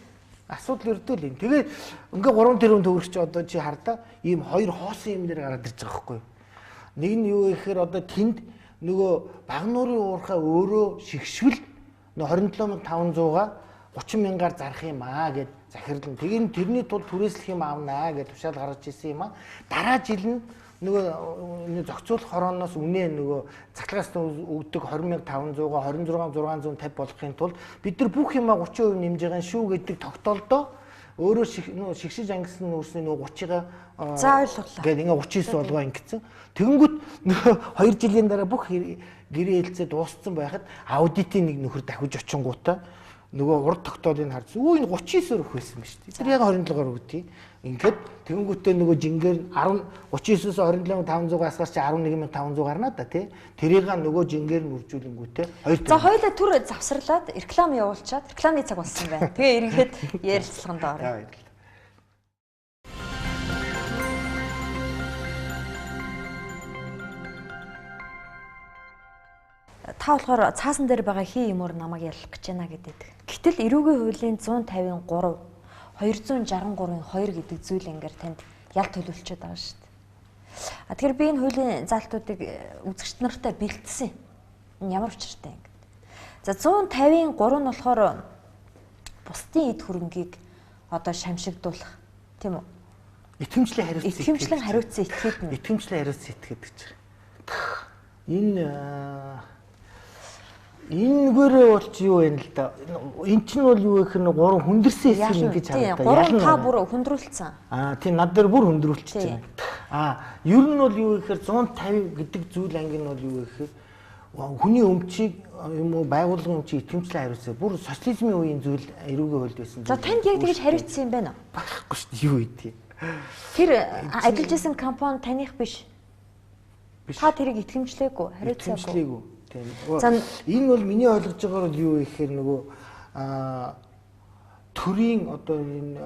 асуудал өрдөө л юм. Тэгээд ингээ 3 тэрбум төгрөг чи одоо чи хардаа ийм хоёр хоосон юм дээр гараад ирж байгаа байхгүй. Нэг нь юу гэхээр одоо тэнд нөгөө Багануурын уурхай өөрөө шигшвэл нөгөө 27500-аа 30 мянгаар зарах юм аа гэд захирлан. Тэгээд тэрний тулд түрээслэх юм аавнаа гэд тушаал гаргаж ирсэн юм аа. Дараа жил нь нөгөө зохицуулах хорооноос үнэ нөгөө цахилгаан өгдөг 20500-аа 26650 болгохын тулд бид нар бүх юмаа 30% нэмж байгаа шүү гэдэг тогтоолдоо өөрөө нөгөө шигшиж ангисан нүүрсний нөгөө 30-га за ойлголоо. Гээд ингээ 39 болгоо ингэсэн. Тэгэнгүүт нөгөө 2 жилийн дараа бүх гэрээ хэлцээ дууссан байхад аудитын нэг нөхөр дахиж очингуудаа нөгөө урд тогтоолыг харж өө энэ 39-оор өгөх байсан ба шүү дээ. Тэр яг 27-оор өгдгийг. Ингээд тэгэнгүүтээ нөгөө жингээр 10 39-оос 27500 асгаар чи 11500 гарна да тий. Тэрийг нөгөө жингээр нь үржүүлэнгүүтээ 2. За хоёулаа түр завсарлаад реклам явуулчаад рекламны цаг болсон байна. Тэгээ эргээд ярилцлаганд оръё. Та болохоор цаасан дээр байгаа хий юмор намайг яллах гэж байна гэдэг. Гэтэл эрүүгийн хуулийн 153 263-ын 2 гэдэг зүйл ингээд танд ял төлөвлөчөөд байгаа шүү дээ. А тэгэхээр би энэ хуулийн заалтуудыг үзэгч нартай бэлдсэн. Энэ ямар учиртай юм бэ? За 150-ын 3 нь болохоор бусдын эд хөрөнгийг одоо шамшигдуулах тийм үү? Итгэмжлэн хариуцсан. Итгэмжлэн хариуцсан этгээд нь. Итгэмжлэн хариуцсан этгээд гэж. Энэ энэгээр бол чи юу вэ л да. Эн чинь бол юу гэхээр нэг гурван хүндэрсэн хэсэг ингэж харагдаа. Гурван та бүр хүндрүүлсэн. Аа тийм над дээр бүр хүндрүүлчихэж байна. Аа ер нь бол юу гэхээр 150 гэдэг зүйл анги нь бол юу гэхээр хүний өмчийг юм уу байгууллагын өмчийг итгэмжлэн хариуцсан. Бүр социализмын үеийн зүйл эрүүгийн хуульд байсан. За танд яг тэгж хариуцсан юм байна уу? Байхгүй шүү дээ. Юу гэдэг. Тэр ажиллаж исэн компани таних биш. Та тэрийг итгэмжлээгүй, хариуцаагүй. Тийм. Энэ бол миний ойлгож байгаагаар бол юу гэхээр нөгөө төрийн одоо энэ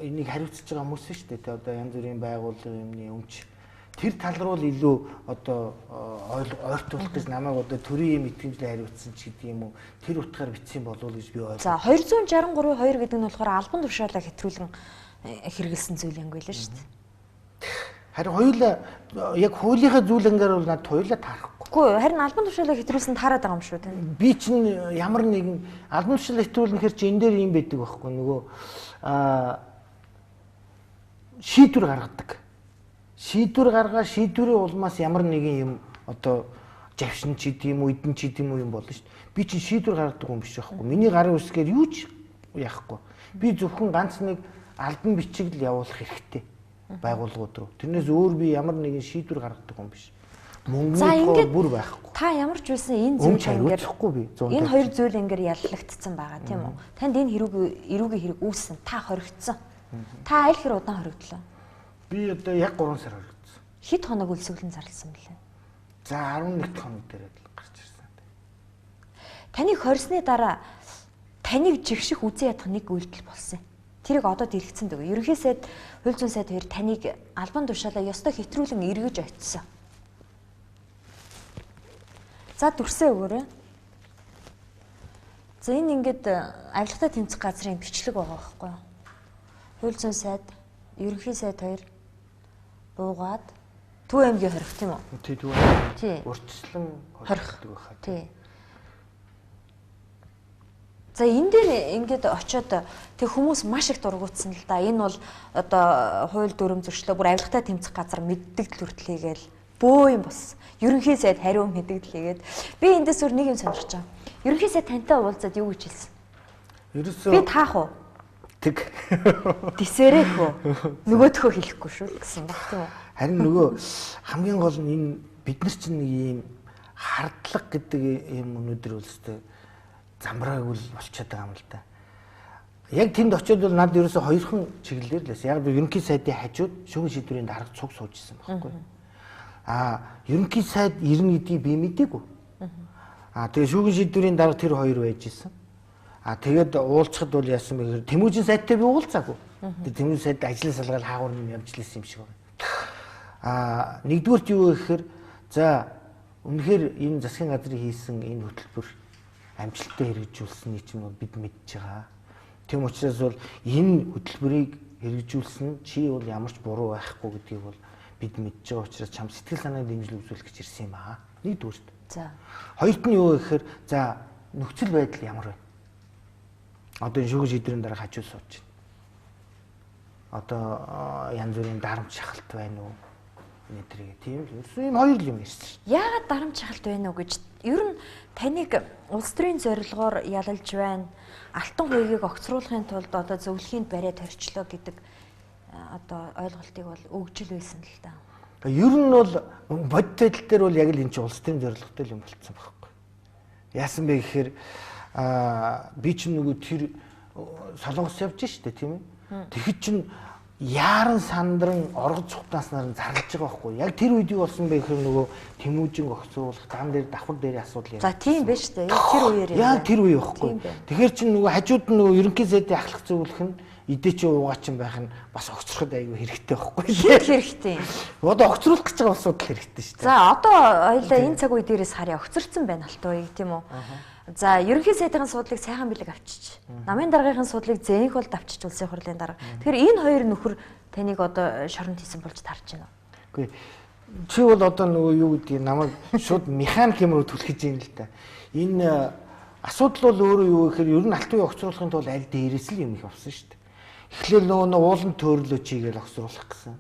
энийг хариуцж байгаа хүмүүс шүү дээ. Одоо янз бүрийн байгууллага юмны өмч тэр тал руу л илүү одоо ойртуулах гэж намайг одоо төрийн юм итгэмжлээ хариуцсан ч гэдэг юм уу тэр утгаар бичсэн болов уу гэж би ойлгоо. За 263-2 гэдэг нь болохоор албан тушаалаа хэтрүүлэн хэрэгэлсэн зүйл юм гэлээ шүү дээ. Харин хоёулаа яг хуулийнхаа зүйл ангаар бол надад хоёулаа таарахгүй. Үгүй харин албан тушаалаа хэтрүүлсэн таарад байгаа юм шүү дээ. Би чинь ямар нэгэн албан тушаалаа хэтрүүлнэхэр чи энэ дээр юм байдаг байхгүй нөгөө шийдвэр гаргадаг. Шийдвэр гаргаа шийдвэрийн улмаас ямар нэгэн юм одоо жавшин ч гэдэм үү, эдэн ч гэдэм үү юм болно шүү дээ. Би чинь шийдвэр гаргадаг юм биш байхгүй. Миний гарын үсгээр юу ч яахгүй. Би зөвхөн ганц нэг албан бичиг л явуулах хэрэгтэй байгууллагууд руу. Тэрнээс өөр би ямар нэгэн шийдвэр гаргадаг юм биш. Мөнгөний бүр байхгүй. Та ямар ч байсан энэ зүйл ингээд би. Энэ хоёр зүйл ингээд яллагдсан байгаа тийм үү? Танд энэ эрүүгийн хэрэг үүссэн. Та хоригдсон. Та аль хэр удаан хоригдлоо? Би одоо яг 3 сар хоригдсон. Хэд хоног өлсгөлэн зарласан бэлээ? За 11 хоног дээр л гарч ирсэн. Таныг хорсны дараа таныг жигших үзэн ядах нэг үйлдэл болсон юм. Тэрийг одоо дэлгэцэн дэгөө. Ерөнхий сайд, хууль зүйн сайд хоёр таныг албан тушаалаа ёстой хэтрүүлэн эргэж очсон. За дүрсээ өгөөрэй. За энэ ингээд авилгатай тэмцэх газрын бичлэг байгаа байхгүй юу? Хууль зүйн сайд, ерөнхий сайд хоёр буугаад Төв аймгийн хорих тийм үү? Тий, Төв аймгийн. Урьдчилан хорих гэдэг байхаа. Тий. За энэ дээр ингээд очиод тэг хүмүүс маш их дургуутсан л да. Энэ бол одоо хууль дүрм зөрчлөө бүр авилгатай тэмцэх газар мэддэгдэл хүртэл хийгээл бөө юм болсон. Ерөнхий сайд хариу мэддэгдэл хийгээд би эндээс өөр нэг юм сонирхож байгаа. Ерөнхий сайд тантай уулзаад юу гэж хэлсэн? Ерөөсөө би таах уу? Тэг. Дисэрэх үү? Нөгөөдхөө хэлэхгүй шүү гэсэн баг тийм үү? Харин нөгөө хамгийн гол нь энэ бид нар чинь нэг ийм хардлага гэдэг юм өнөөдөр үлстэй замбраагүй л болчиход байгаа юм л да. Яг тэнд очиод бол надад ерөөсө хоёрхан чиглэлээр л байсан. Яг л ерөнхий сайдын хажууд шүүхийн шийдвэрийн дарга цуг сууж исэн байхгүй. Аа, ерөнхий сайд ирнэ гэдгийг би мдээгүй. Аа, тэгээ шүүхийн шийдвэрийн дарга тэр хоёр байж исэн. Аа, тэгээд уулзахад бол яасан бэ гэхээр Тэмүүжин сайдтай би уулзаагүй. Тэр Тэмүүжин сайд ажлын салгаал хаагур юм явж лээсэн юм шиг байна. Аа, нэгдүгüрт юу вэ гэхээр за үнэхээр энэ засгийн газрын хийсэн энэ хөтөлбөр амжилттай хэрэгжүүлсэний чинь бол бид мэдж байгаа. Тийм учраас бол энэ хөтөлбөрийг хэрэгжүүлсэн чи бол ямар ч буруу байхгүй гэдгийг бол бид мэдж байгаа учраас чам сэтгэл санааны дэмжлэг үзүүлэх гэж ирсэн юм аа. Нэгдүгüрт. За. Хоёрт нь юу вэ гэхээр за нөхцөл байдал ямар вэ? Одоо энэ шүүхийн шийдвэрийн дараа хажуу сууж байна. Одоо янз бүрийн дарамт шахалт байна уу? Нэтэргээ тийм л ерөөсөн юм хоёр л юм ярьсан шүү. Яагаад дарамт шахалт байна уу гэж ер нь таныг улс төрийн зорилгоор ялалж байна. Алтан хуйгийг огцруулахын тулд одоо зөвлөхийн бариад хорчлоо гэдэг одоо ойлголтыг бол өгжил байсан л да. Ер нь бол бодит байдал дээр бол яг л энэ чинь улс төрийн зорилготой юм болцсон байхгүй. Яасан бэ гэхээр би чинь нөгөө тэр Солонгос явж штэ тийм ээ. Тэгэхэд чинь яаран сандран оргож цухтааснаар нь зарлж байгаа байхгүй. Яг тэр үед юу болсон бэ гэхээр нөгөө Тэмүүжин огцруулах дан дээр давхар дээр асуудал яриа. За тийм байна шүү дээ. Яг тэр үеэр юм. Яг тэр үе байхгүй. Тэгэхээр чинь нөгөө хажууд нь нөгөө ерөнхий сайдын ахлах зөвлөх нь идэ чи уугаа чин байх нь бас огцроход айгүй хэрэгтэй байхгүй. Хэрэгтэй. Одоо огцруулах гэж байгаа асуудал хэрэгтэй шүү дээ. За одоо хоёлаа энэ цаг үе дээрээс харъя огцорцсон байна алтан уяг тийм үү? За ерөнхий сайдын суудлыг сайхан бэлэг авчиж, намын даргын суудлыг зээнх болд авчиж улсын хурлын дарга. Тэгэхээр энэ хоёр нөхөр таныг одоо шоронд хийсэн болж таарч байна уу? Үгүй. Чи бол одоо нөгөө юу гэдгийг намайг шууд механик юм руу түлхэж юм л да. Энэ асуудал бол өөрөө юу гэхээр ер нь алтан уяг огцруулахын тулд аль дээрээс л юм их авсан шүү дээ. Эхлээл нөгөө уулан төрлөө чигээл огцруулах гэсэн.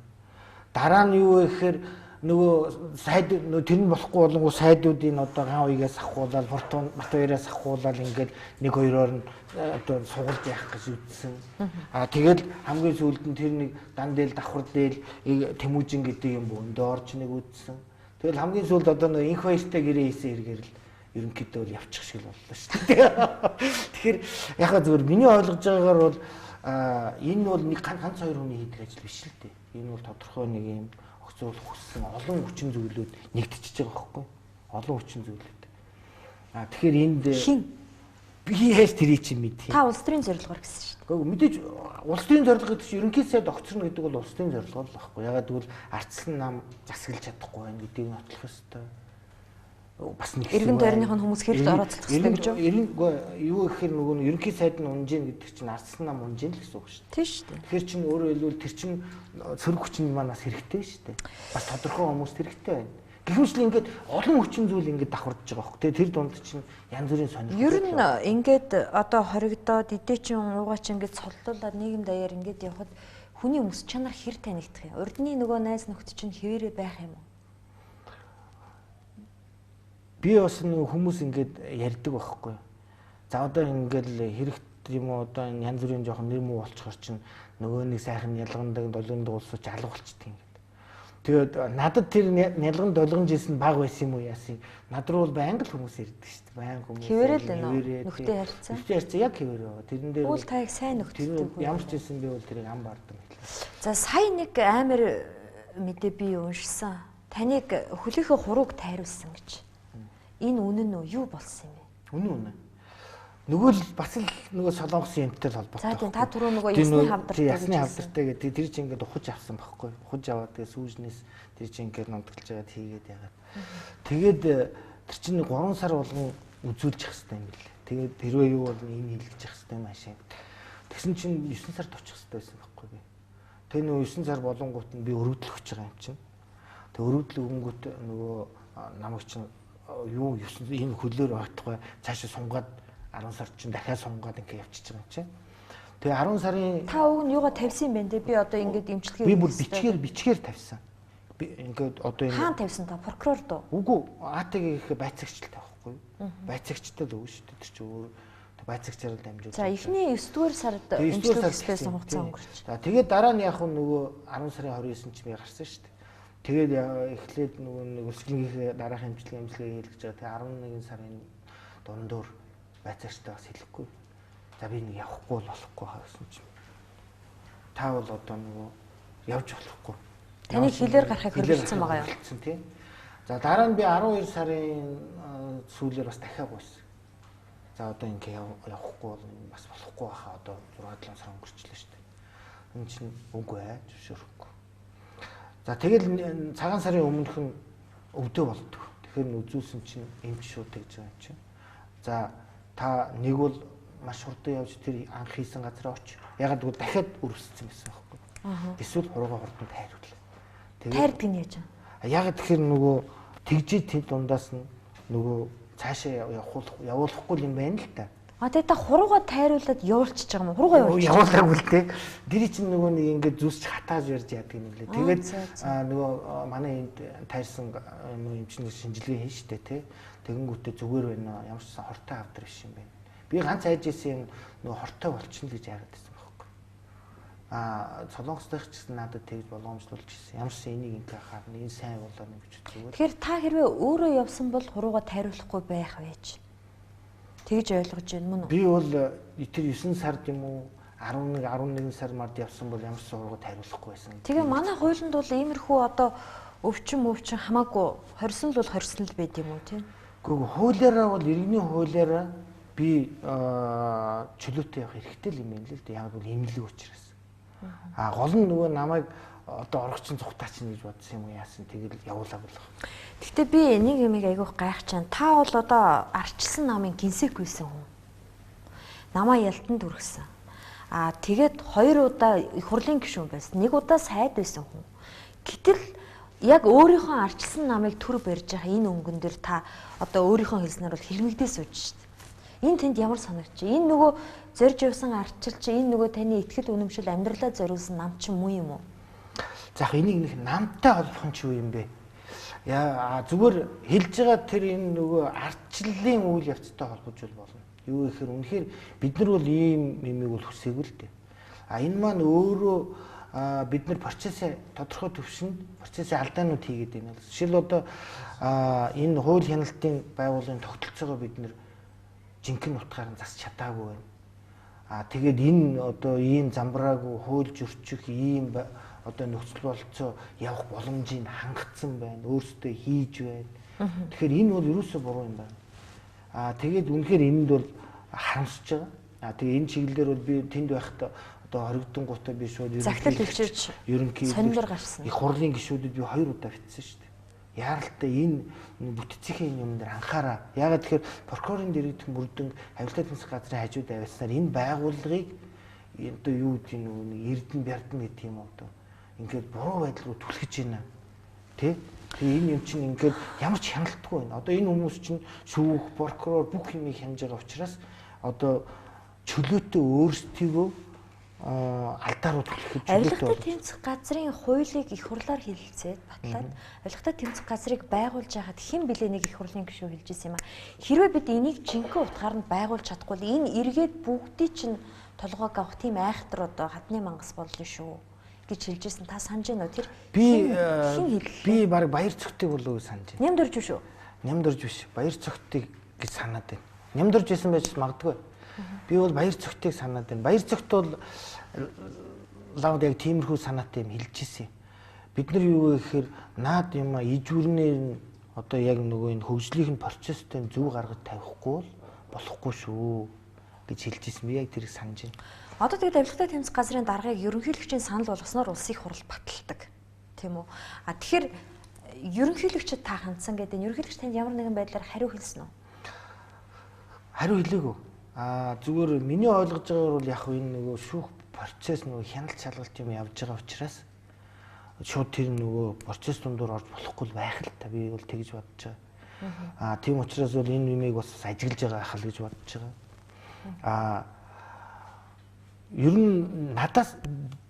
Дараа нь юу вэ гэхээр нөгөө сайд нөгөө тэр нь болохгүй болонгоо сайдуудын одоо ган уягаас авахуулаад Фортун Батбаяраас авахуулаад ингээд нэг хоёроор нь одоо сугалж яах гэж үтсэн. Аа тэгэл хамгийн сүүлд нь тэр нэг дан дээл давхар дээл Тэмүүжин гэдэг юм бөөндөө орж нэг үтсэн. Тэгэл хамгийн сүүлд одоо нөгөө инх баяртай гэрээ хийсэн хэрэгээр л ерөнхийдөө бол явчих шиг л боллоо шүү дээ. Тэгэхээр яг зөвөр миний ойлгож байгаагаар бол энэ бол нэг ганц хоёр хүний хийдэг ажил биш л дээ. Энэ бол тодорхой нэг юм огцруулах хүссэн олон хүчин зүйлүүд нэгтчихэж байгаа байхгүй. Олон хүчин зүйлүүд. Аа тэгэхээр энд хин би яаж тэрийг чинь мэдх юм. Та улс төрийн зорилгоор гэсэн шүү дээ. Үгүй мэдээж улс төрийн зорилго гэдэг чинь ерөнхий сайд огцорно гэдэг бол улс төрийн зорилго л байхгүй. Ягаад гэвэл ардчлан нам засаглаж чадахгүй байна гэдгийг нотлох ёстой. Бас нэг эргэн тойрных нь хүмүүс хэрэг орооцолдох хэрэгтэй гэж юу? Юу гэхээр нөгөө нь ерөнхий сайд нь унж гин гэдэг чинь ардчлан нам унж гин л гэсэн үг шүү дээ. Тийм шүү дээ. Тэгэхээр чинь өөрөөр хэлбэл тэр чинь сөрөг хүчин маань бас хэрэгтэй шүү дээ. Бас тодорхой хүмүүст хэрэгтэй байна. Гэх мэтлээ ингээд олон хүчин зүйл ингээд давхардж байгаа хөх. Тэр дунд чинь янз бүрийн сонирхол. Ер нь ингээд одоо хоригдоод идэ чин уугаа чин ингээд цоллуулаад нийгэм даяар ингээд явхад хүний өмс чанар хэр танигдах юм? Урдны нөгөө найз нөхд чинь хэвээрээ байх юм уу? Би бас нэг хүмүүс ингээд ярьдаг байхгүй. За одоо ингээд хэрэгт юм уу одоо энэ янз бүрийн жоохон нэр муу болчихор чинь нөгөө нэг сайхан ялгандаг долгондог улсууч алга болчдөг ингээд. Тэгээд надад тэр нялган долгонж исэн баг байсан юм уу яасан. Над руу бол байнга л хүмүүс ирдэг шүү дээ. Байнга хүмүүс. Хэвээрэл байна уу? Нөхдөй харилцаа. Нөхдөй харилцаа яг хэвээрээ байгаа. Тэрэн дээр Уул таяг сайн нөхдөд. Ямар ч байсан би бол тэрийг ам бардам хэлээ. За сая нэг амар мэдээ би уншсан. Таныг хөлийнхөө хурууг тайруулсан гэж. Энэ үнэн үү? Юу болсон юм бэ? Үнэн үнэн. Нөгөө л бас л нөгөө Солонгосын юмтай л холбоотой. За тийм та түрүү нөгөө ясны хавдартай. Ясны хавдартай гэдэг тэр чинь ингээд ухаж авсан байхгүй. Ухаж аваад тэгээ сүүжнээс тэр чинь ингээд номтгалж байгаад хийгээд яагаад. Тэгээд тэр чинь 3 сар болгон үзүүлж явах хэрэгтэй юм билээ. Тэгээд хэрвээ юу бол ийм хийлгэж явах хэрэгтэй юм аашаа. Тэгсэн чинь 9 сард очих хэрэгтэй байсан байхгүй би. Тэгээ нөгөө 9 сар болонгууд нь би өргөдөл өгч байгаа юм чинь. Тэг өргөдөл өгөнгүүт нөгөө намайг чинь юу 9 энэ хөлөөр ойтгой цаашаа сунгаад 10 сар чинь дахиад сунгаад ингэ явчихж байгаа юм чинь. Тэгээ 10 сарын та уг нь юугаа тавьсан юм бэ те? Би одоо ингэж эмчилгээ би бүр бичгээр тавьсан. Би ингээд одоо энэ хаан тавьсан та прокурор дөө? Үгүй АТ-гийн байцаагчтай байхгүй юу? Байцаагчтай л өгнө шүү дээ. Тэр чинь өөр байцаагчаар л дамжуулж. За эхний 9 дугаар сард эмчилгээ хийсэн хугацаа өнгөрч. За тэгээд дараа нь яг нөгөө 10 сарын 29-нд ч би гарсан шүү дээ. Тэгээд эхлээд нөгөө нэг өсгөлгийнхээ дараах эмчилгээ хийлгэж байгаа. Тэгээ 11 сарын дундуур байцаагчтай бас хэлэхгүй. За би нэг явахгүй бол болохгүй хаа гэсэн чинь. Та бол одоо нөгөө явж болохгүй. Таны хилээр гарахыг хориглосон байгаа юу? Хэлсэн тийм. За дараа нь би 12 сарын сүүлээр бас дахиад гуйсан. За одоо ингээ явахгүй бол бас болохгүй байхаа одоо 6 7 сар өнгөрчлөө шүү дээ. Энэ чинь үгүй зөвшөөрөхгүй. За тэгэл цагаан сарын өмнөх нь өвдөө болдог. Тэгэхээр нь үзүүлсэн чинь эмч шууд тэгж байгаа юм чинь. За та нэг бол маш хурдан явж тэр анх хийсэн газараа оч. Ягаад гэвэл дахиад өрөвссөн байсан байхгүй. Эсвэл хуруугаа хурдан тайруулаа. Тэгээд тайрдаг нь яаж вэ? Ягаад тэгэхээр нөгөө тэгжээ тэр дундаас нь нөгөө цаашаа явуулахгүй юм байна л та. А тэгээ та хуруугаа тайруулаад явуулчихж байгаа юм уу? Хуруугаа явуулчих. Явуулаагүй л те. Тэр чинь нөгөө нэг ингээд зүсч хатааж ярьж яадаг юм лээ. Тэгээд нөгөө манай энд тайрсан нөгөө эмчнэр шинжилгээ хийн штэ те. Тэгэнгүүтээ зүгээр байна. Ямар ч сан хортой авдар биш юм байна. Би ганц айж исэн юм нөгөө хортой болчихно гэж яагаад байсан байхгүй. А Солонгос дахь ч гэсэн надад тэгж болгоомжлуулж ирсэн. Ямар ч энийг ингээ харна, энэ сайн болоо нэг гэж зүгээр. Тэгэхээр та хэрвээ өөрөө явсан бол хуруугаа тайруулахгүй байх байж. Тэгж ойлгож байна мөн үү? Би бол тэр 9 сард юм уу 11 11 сар мард явсан бол ямар ч хуруугаа тайруулахгүй байсан. Тэгээ манай хуулинд бол иймэрхүү одоо өвчин хамаагүй хорсон л бол хорсон л байд юм уу тийм? Үгүй хуулиараа бол иргэний хуулиараа би чөлөөтэй явах эрхтэй л юм байна л дээ. Яг бол эмнэлэг учраас. А гол нь нөгөө намайг одоо орогчин цухтаа чинь гэж бодсон юм уу яасан тэгэл явуулаагүй л. Гэхдээ би нэг юмыг айгүйх гайхчихсан. Та бол одоо арчилсан намын гинсек байсан хүн. Намаа ялтанд хүргэсэн. А тэгээд 2 удаа их хурлын гишүүн байсан. Нэг удаа сайд байсан хүн. Гэтэл яг өөрийнхөө арчилсан намыг төр барьж байгаа энэ өнгөн дээр та одоо өөрийнхөө хэлснээр бол хэрмэгдээ сууж шít. Энэ тэнд ямар санагч? Энэ нөгөө зорж явсан арчил чи энэ нөгөө таны итгэл үнэмшил амьдралаа зориулсан нам чи муу юм уу? За энийг нэг намтай холбох нь ч юу юм бэ? Яа зүгээр хэлж байгаа тэр энэ нөгөө арчлалын үйл явцтай холбож болно. Юу гэхээр үнэхээр бид нар бол ийм юмыг бол хүсээгүй л дээ. А энэ маань өөрөө бид нар процессээ тодорхой түвшинд процессын алдаанууд хийгээд байна. Жишээл одоо энэ хууль хяналтын байгууллагын тогтолцоогоо бид нар жинхэнэ утгаар нь засч чадаагүй байна. А тэгээд энэ одоо ийм замбраагүй хууль зөрчих ийм одоо нөхцөл бололцоо явах боломжийг хангацсан байна. Өөрсдөө хийж байна. Тэгэхээр энэ бол ерөөсөө буруу юм байна. А тэгээд үнэхээр энэнд бол харамсаж байгаа. А тэгээ энэ чиглэлээр бол би тэнд байхдаа одоо хоригдон гутаа би шууд загтал үлчирч ерөнхий сонирхол гарсан. Их хурлын гишүүдэд би 2 удаа бичсэн шүү дээ. Яаралтай энэ бүтцийн юм дээр анхаараа. Яагаад тэгэхээр прокурорын дэргэдэх мөрдөн авилтаа тэмцэх газрын хажууд авилснаар энэ байгууллагыг одоо юу гэдэг нь эрдэн бярдна гэдэг юм одоо ингээд буруу байдал руу түлхэж байна. Тэ? Тэгээ энэ юм чинь ингээд ямар ч хяналтгүй байна. Одоо энэ хүмүүс чинь шүүх, прокурор бүх юмыг хянаж байгаа учраас одоо чөлөөтэй өөрсдийгөө алдаа руу түлхэхэд чөлөөтэй. Авилгатай тэмцэх газрын хуулийг их хурлаар хэлэлцээд батлаад авилгатай тэмцэх газрыг байгуулж байхад хэн блэ нэг их хурлын гишүүн хэлж ирсэн юм а. Хэрвээ бид энийг жинхэнэ утгаар нь байгуулж чадахгүй бол энэ эргээд бүгдий чинь толгойг авах тийм айхтар одоо хадны мангас болно шүү гэж хэлжсэн. Та санаж байна уу? Тэр би хэн хэллээ? Би баг баяр цогтыг болов уу санаж байна. Нямдурж биш үү? Нямдурж биш. Баяр цогтыг гэж санаад байна. Нямдурж байсан байж магадгүй. Би бол баяр цогтыг санаад байна. Баяр цогт бол лавд яг тиймэрхүү санаатай юм хэлж ирсэн. Бид нар юу гэхээр наад юм а ижүүрнээр одоо яг нөгөө энэ хөгжлийнх нь процесстэй зөв гаргаж тавихгүй бол болохгүй шүү гэж хэлж ирсэн. Би яг тэрийг санаж байна. Одоо тэгээд авилгатай тэмцэх газрын даргаыг ерөнхийлөгчийн санал болгосноор улсын их хурал баталдаг. Тийм үү? А тэгэхээр ерөнхийлөгчд та хандсан гэдэг нь ерөнхийлөгч танд ямар нэгэн байдлаар хариу хэлсэн үү? Хариу хэлээгүй. А зүгээр миний ойлгож байгаагаар бол яг энэ нөгөө шүүх процесс нөгөө хяналт шалгалт юм явж байгаа учраас шууд тэр нөгөө процесс дундуур орж болохгүй байх л та, би бол тэгж бодож байгаа. Аа тийм учраас бол энэ юмыг бас ажиглаж байгаа хал гэж бодож байгаа. Аа ер нь надаас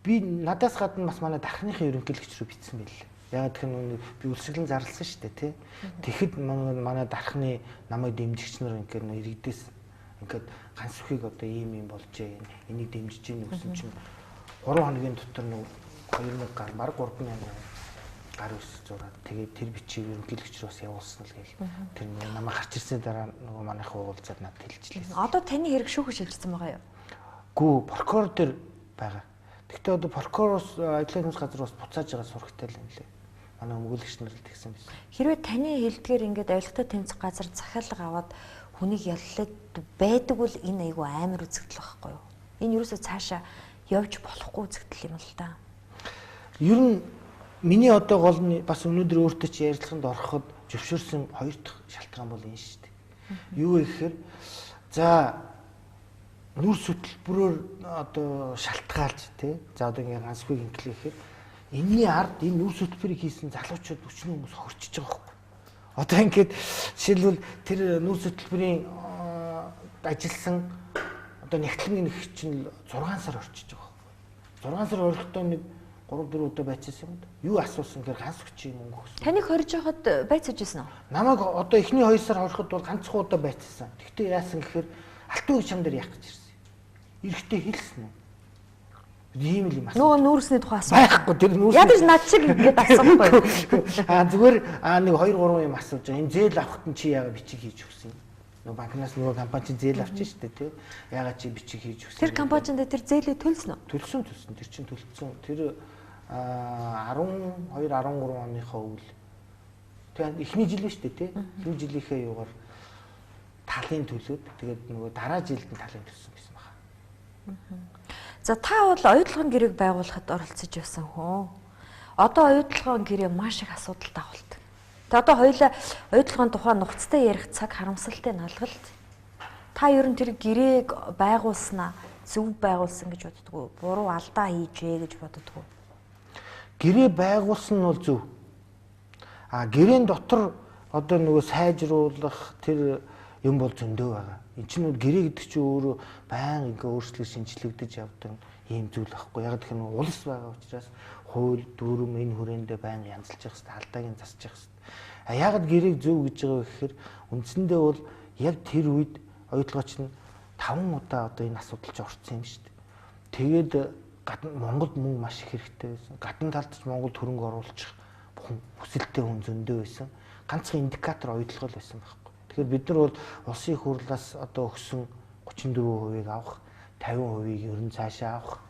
надаас гадна бас манай дархныхын ерөнхийлөгч рүү бичсэн байл. Яг тэгэхээр би үлсгэлэн зарласан шүү дээ, тий. Тэгэхэд манай дархны намайг дэмжигч нар ингээд иргэдээс ингээд ганц үхийг одоо ийм юм болжээ, энийг дэмжиж гин гэсэн чинь 3 хоногийн дотор нэг 2000 гар, бараг 3000 гар ус зураад тэгээд тэр бичгийг ерөнхийлөгч рүү бас явуулсан л гээл. Тэр намайг гарч ирсний дараа нөгөө манайх уулзаад надад хэлжлээ. Одоо таны хэрэг шүүхэж шилжсэн байгаа юу? Гүү, прокурор дээр байгаа. Гэхдээ одоо прокуророос ажлын хүмүүс газар бас буцааж байгаа сурагтай л юм лээ. Манай өмгөөлөгч нар л тэгсэн байсан. Хэрвээ таны хэлдгээр ингээд авилгатай тэмцэх газар захиалга аваад хүнийг яллаад байдаг бол энэ айгүй амар үзэгдэл байхгүй юу? Энэ юусоо цаашаа явж болохгүй үзэгдэл юм л да. Ер нь миний одоо гол нь бас өнөөдөр өөртөө чи ярилцлаганд ороход зөвшөөрсөн хоёр дахь шалтгаан бол энэ шүү дээ. Юу вэ гэхээр за нүрс хөтөлбөрөөр одоо шалтгаалж тий. За одоо ингээ ганцгүй гинклэхээр энэний ард энэ нүрс хөтөлбөрийг хийсэн залуучууд өчнөө хүмүүс хөрчиж байгаа байхгүй. Одоо ингээд жишээлбэл тэр нүрс хөтөлбөрийн ажилласан одоо нягтлан нэг чинь 6 сар орчиж байгаа байхгүй. 6 сар орохдоо нэг 3-4 удаа байцаасан юм да. Юу асуусан гэхээр ганц хүчийн мөнгө өгсөн. Таныг хорж байхад байцааж байсан уу? Намайг одоо эхний 2 сар хориход бол ганцхан удаа байцаасан. Тэгтээ яасан гэхээр алтан үе чам дээр яах гэж ирсэн. Эрэхтэй хэлсэн үү? Ийм л юм асуу. Нөгөө нүүрсний тухай асуу. Байхгүй тэр нүүрс. Ядаж над шиг ингээд асуухгүй. Аа зүгээр нэг 2 3 юм асууж байгаа. Энэ зээл авахт нь чи яагаад бичиг хийж өгсөн юм? Нөгөө банкнаас нөгөө компани чинь зээл авчих шүү дээ, тий. Яагаад чи бичиг хийж өгсөн? Тэр компанид тэр зээлээ төлсөн үү? Төлсөн. Тэр чинь төлсөн. Тэр 12 13 оныхоо өвөл. Тэгээ эхний жил шүү дээ, тий. Эхний жилийнхээ юугаар талын төлөөд тэгээд нөгөө дараа жилд нь талын төлсөн гэсэн байна. За та бол оюутлогын гэрээг байгуулахад оролцож байсан хүн. Одоо оюутлогын гэрээ маш их асуудал дагуулдаг. Тэгээ одоо хоёулаа оюутлогын тухай нухацтай ярих цаг харамсалтай налгалт. Та ер нь тэр гэрээг байгуулснаа зөв байгуулсан гэж боддгоо, буруу алдаа хийжээ гэж боддгоо. Гэрээ байгуулсан нь бол зөв. А гэрээн дотор одоо нөгөө сайжруулах тэр юм бол зөндөө байгаа. Энд чинь гэрээ гэдэг чинь өөрөө баян ингээ өөрчлөлт шинжлэгдэж явдаг ийм зүйл байхгүй. Яг гэх юм улс байгаа учраас хууль, дүрм энэ хүрээндээ баян янзалж явах хэрэгтэй, алдааг нь засч явах хэрэгтэй. А яагаад гэрээг зөв гэж байгаа вэ гэхээр үндсэндээ бол яг тэр үед оюутлогооч нь 5 удаа одоо энэ асуудал ч орцсон юм шүү дээ. Тэгээд гадна Монголд мөнгө маш их хэрэгтэй байсан. Гадна талд ч Монголд хөрөнгө оруулах хүсэлтэй хүн зөндөө байсан. Ганцхан индикатор оюутлогоо л байсан байхгүй. Тэгэхээр бид нар бол улсын их хурлаас одоо өгсөн 34%-ийг авах, 50%-ийг ер нь цаашаа авах.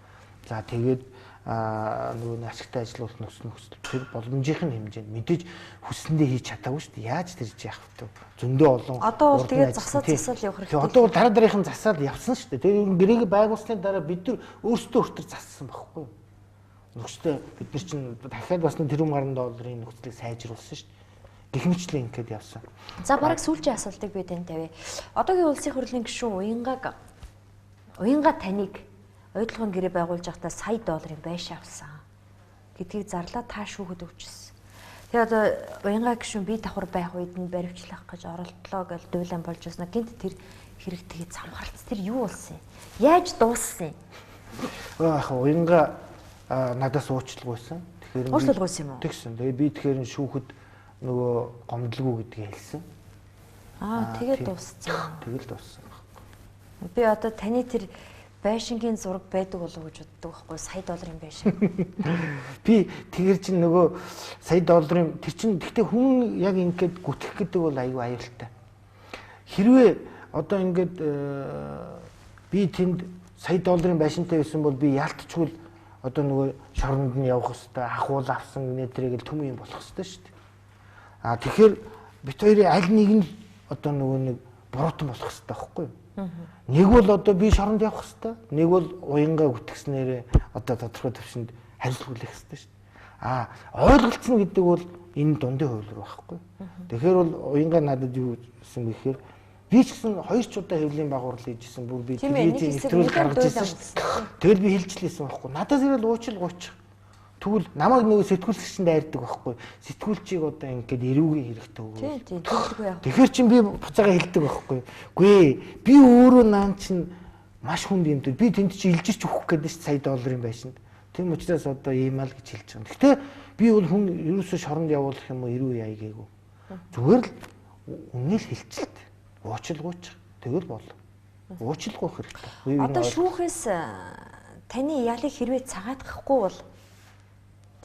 За тэгээд нөгөө нэг ашигтай ажилуулт нөхцөл тэр боломжийн хэмжээнд мэдээж хүссэндээ хийж чадаагүй шүү дээ. Яаж тэр чи явах вэ? Зөндөө олон одоо бол тэгээд засал явах хэрэгтэй. Одоо бол дараа дараагийн засаад явсан шүү дээ. Тэгээд ер нь гэрээг байгуулсны дараа бид нар өөрсдөө хүртэл зассан байхгүй юу? Нөхцөлтэй бид нар чинь дахиад бас нэг тэрбум гаруй долларын нөхцөлийг сайжруулсан шүү дээ. Гэх мэтлэн ингээд явсан. За бараг сүүлчийн асуултыг би танд тавья. Одоогийн улсын хурлын гишүүн Уянга таныг оюутлогын гэрээ байгуулж байхдаа сая долларын байшин авсан гэдгийг зарлаа та шүүхэд өгчсөн. Тэгээ одоо Уянга гишүүн би давхар байх үед нь баривчлах гэж оролдлоо гэж дуйлан болж байсан. Гинт тэр хэрэг тэгээ замхаралц тэр юу болсон юм? Яаж дууссан юм? Яг Уянга надаас уучлалгүйсэн. Тэгэхээр уучлалгүйсэн юм уу? Тэгсэн. Тэгээ би тэгэхээр шүүхэд нөгөө гомдлгүй гэдгийг хэлсэн. Аа тэгээд дууссан. Тэгэл дууссан байхгүй. Би одоо таны тэр байшингийн зураг байдаг болов уу гэж боддог байхгүй сая долларын байшин. Би тэгэр чинь нөгөө сая долларын тэр чинь гэхдээ хүн яг ингээд гүтгэх гэдэг бол аюу аюултай. Хэрвээ одоо ингээд би тэнд сая долларын байшинтай байсан бол би яалтчгүй одоо нөгөө шоронд нь явах хэвээр ахуул авсан нэтрэгээл төм юм болох хэвээр шүү дээ. А тэгэхээр бит хоёрын аль нэг нь одоо нөгөө нэг буруутан болох хэвээр байхгүй юу? Нэг бол одоо би шоронд явах хэвээр, нэг бол уянгаа гүтгснээрээ одоо тодорхой төвшөнд хариуцлага хүлээх хэвээр шүү дээ. А ойлголцсон гэдэг бол энэ дундын хувилбар байхгүй. Тэгэхээр бол уянгаа надад юу гэсэн гэхээр би ч гэсэн 2 ч удаа хэвлэлийн багвар хийжсэн, бүр би телевизийн нэвтрүүлэг гаргаж ирсэн шүү дээ. Тэгэл би хэлжлээсэн байхгүй. Надаас ирэл уучлал гуйчих. Тэгвэл намайг нөгөө сэтгүүлч чинь дайрдаг байхгүй. Сэтгүүлчийг одоо ингээд эрүүгийн хэрэгтэй өгөө. Тийм тийм. Тэгэхээр чин би буцаага хэлдэг байхгүй. Үгүй би өөрөө наан чин маш хүнд юм дээр би тэнд чи илжирч өгөх гэдэг ш сая долларын байшинд. Тийм учраас одоо ийм ал гэж хэлж байгаа. Гэхдээ би бол хүн ерөөсөө шоронд явуулах юм уу эрүү яа гээгүй. Зүгээр л үнээл хэлчихэлт. Уучлгүйч. Тэгэл бол. Уучлахгүй хэрэгтэй. Одоо шүүхээс таны ялыг хэрвээ цагаатгахгүй бол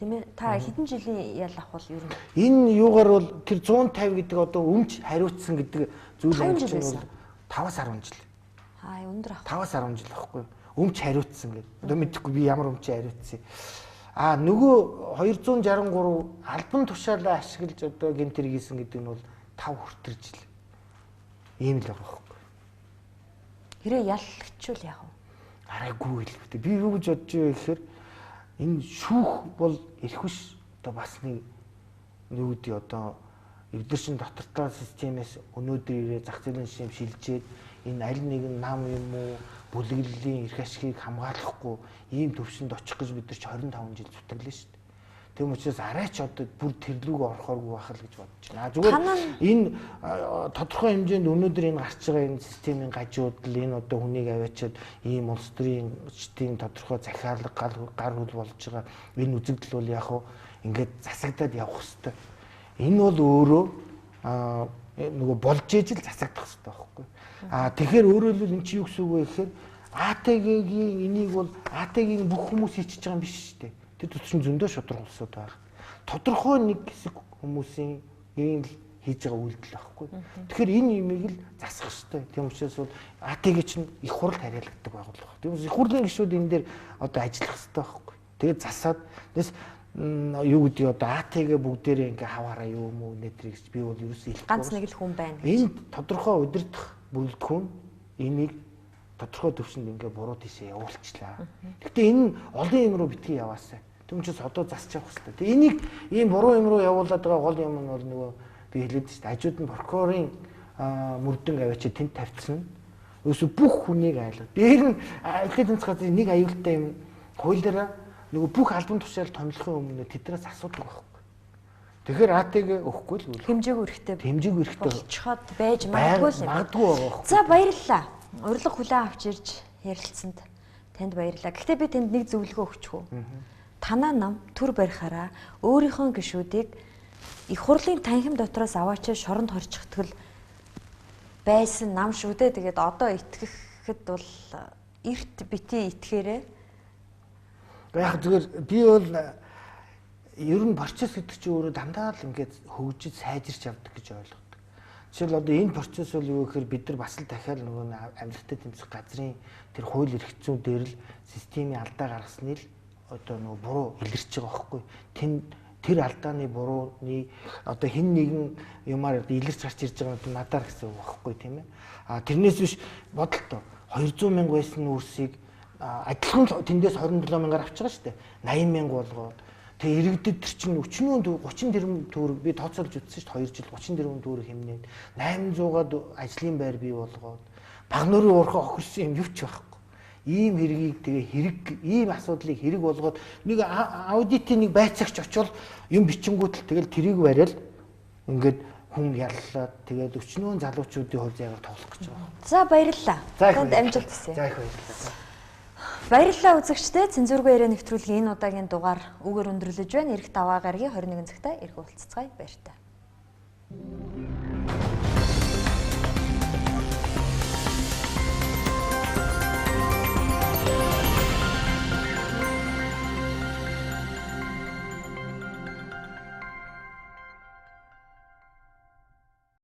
тийм ээ та хэдэн жилийн ял авах бол ер нь энэ юугаар бол тэр 150 гэдэг одоо өмч хариуцсан гэдэг зүйл юм чинь бол 5-аас 10 жил. Аа өндөр ах. 5-аас 10 жил байхгүй. Өмч хариуцсан гэдэг. Одоо мэдэхгүй би ямар өмч хариуцсан. Аа нөгөө 263 албан тушаалаа ашиглаж одоо гэмт хэрэг хийсэн гэдэг нь бол 5 хүртэр жил. Ийм л байгаа байхгүй. Хэрэг яллагчвал яах вэ? Арайгүй л үү. Би юу гэж бодож байгаа гэхээр энэ шүүх бол эрх биш одоо бас нэг юу гэдэг одоо эвдэршин дотор системээс өнөөдөр ирээ зах зээлийн шим шилжээд энэ аль нэгэн нам юм уу бүлэглэлийн эрх ашигыг хамгаалахгүй ийм төвшөнд очих гэж бид нар ч 25 жил зүтгэлээ шүү дээ. Тийм учраас арайч одоо бүр тэрлүүг орохооргүй байх л гэж бодож байна. Зүгээр энэ тодорхой хэмжээнд өнөөдөр энэ гарч байгаа энэ системийн гажуудал энэ одоо хүнийг аваачаад ийм улс төрийн чтийн тодорхой захиалга гар хөл болж байгаа энэ үзэгдэл бол яг хөө ингээд засагдаад явах хэвээр. Энэ бол өөрөө нөгөө болж ижил засагдах хэвээр байхгүй. Аа тэгэхээр өөрөөр хэлбэл энэ чи юу гэсэн үг вэ гэхээр АТГ-гийн энийг бол АТГ-ийн бүх хүмүүс хийчихэж байгаа юм биш шүү дээ. Тэр төсчин зөндөө шударга улсууд байна. Тодорхой нэг хэсэг хүмүүсийн ийм л хийж байгаа үйлдэл байхгүй. Тэгэхээр энэ юмыг л засах хэрэгтэй. Тийм учраас бол АТГ чинь их хурл харьяалагддаг байгууллага. Тийм учраас их хурлын гишүүд энэ дээр одоо ажиллах хэрэгтэй байхгүй. Тэгээд засаад тэс юу гэдэг одоо АТГ бүгдээрээ ингээ хаваараа юу юм уу нэтрийг би бол ерөөсөө хэлэхгүй. Ганц нэг л хүн байна. Энд тодорхой удирдах бүрэлдэхүүн энийг тодорхой төвшөнд ингээ буруу тийшээ явуулчлаа. Гэхдээ энэ олон юм руу битгий яваасай. Тийм учраас одоо засч явах хэрэгтэй. Тэгээ энийг ийм буруу юм руу явуулаад байгаа гол юм нь бол нөгөө би хэлээд шүү дээ. Ажууд нь прокурорын мөрдөн аваачаа тэнд тавьчихсан. Ерөөсө бүх хүнийг айлга. Дээр нь эрхээ тэнцэх газрын нэг аюултай юм хуулиараа нөгөө бүх албан тушаал томилохын өмнө тэднээс асуудаг байхгүй. Тэгэхээр АТГ өгөхгүй л үйл. Хэмжээгүй хэрэгтэй. Хэмжээгүй хэрэгтэй. Болцоход байж магадгүй л юм. Магадгүй байгаа байхгүй. За баярлалаа. Урилга хүлээн авч ирж ярилцсанд танд баярлалаа. Гэхдээ би танд нэг зөвлөгөө өгчих үү. Танаа нам төр барихаараа өөрийнхөө гишүүдийг их хурлын танхим дотроос аваачаа шоронд хорчихтгол байсан нам шүү дээ. Тэгээд одоо итгэхэд бол эрт бити итгээрээ. Яг зүгээр би бол ер нь процесс гэдэг чинь өөрөө дандаа л ингээд хөгжиж сайжирч явдаг гэж ойлгодог. Жишээл одоо энэ процесс бол юу гэхээр бид нар бас л дахиад нөгөө амьдартай тэмцэх газрын тэр хууль эрх зүйн дээр л системийн алдаа гаргасны л одоо нөгөө буруу илэрч байгаа байхгүй. Тэр алдааны бурууны одоо хэн нэгэн юмар илэрч гарч ирж байгаа нь надаар гэсэн үг байхгүй тийм ээ. А тэрнээс биш бодолтой 200 мянга байсан нүүрсийг адилхан тэндээс 27 мянгаар авч байгаа шүү дээ. 80 мянга болгоод тэгээ иргэдэд тэр чинь өчнөө 30 тэрбум төгрөг би тооцоолж үзсэн шүү дээ 2 жил 30 тэрбум төгрөг хэмнээд 800-аад ажлын байр бий болгоод баг нүрийн уурхай охирсон юм юу ч байхгүй. Ийм хэргийг тэгээ хэрэг ийм асуудлыг хэрэг болгоод нэг аудитын нэг байцаагч очивол юм бичингүүтэл тэгэл тэрийг бариад ингээд хүн яллаад тэгээд өчнөө залуучуудын хувь заяагаар тоглох гэж байгаа. За баярлалаа. Танд амжилт хүсье. За их баярлалаа. Баярлалаа үзэгчдээ. Цензургүй яриа нэвтрүүлгийн энэ удаагийн дугаар үгээр өндөрлөж байна. Ирэх даваа гарагийн 21 цагта ирэх уулзцгаая. Баяртай.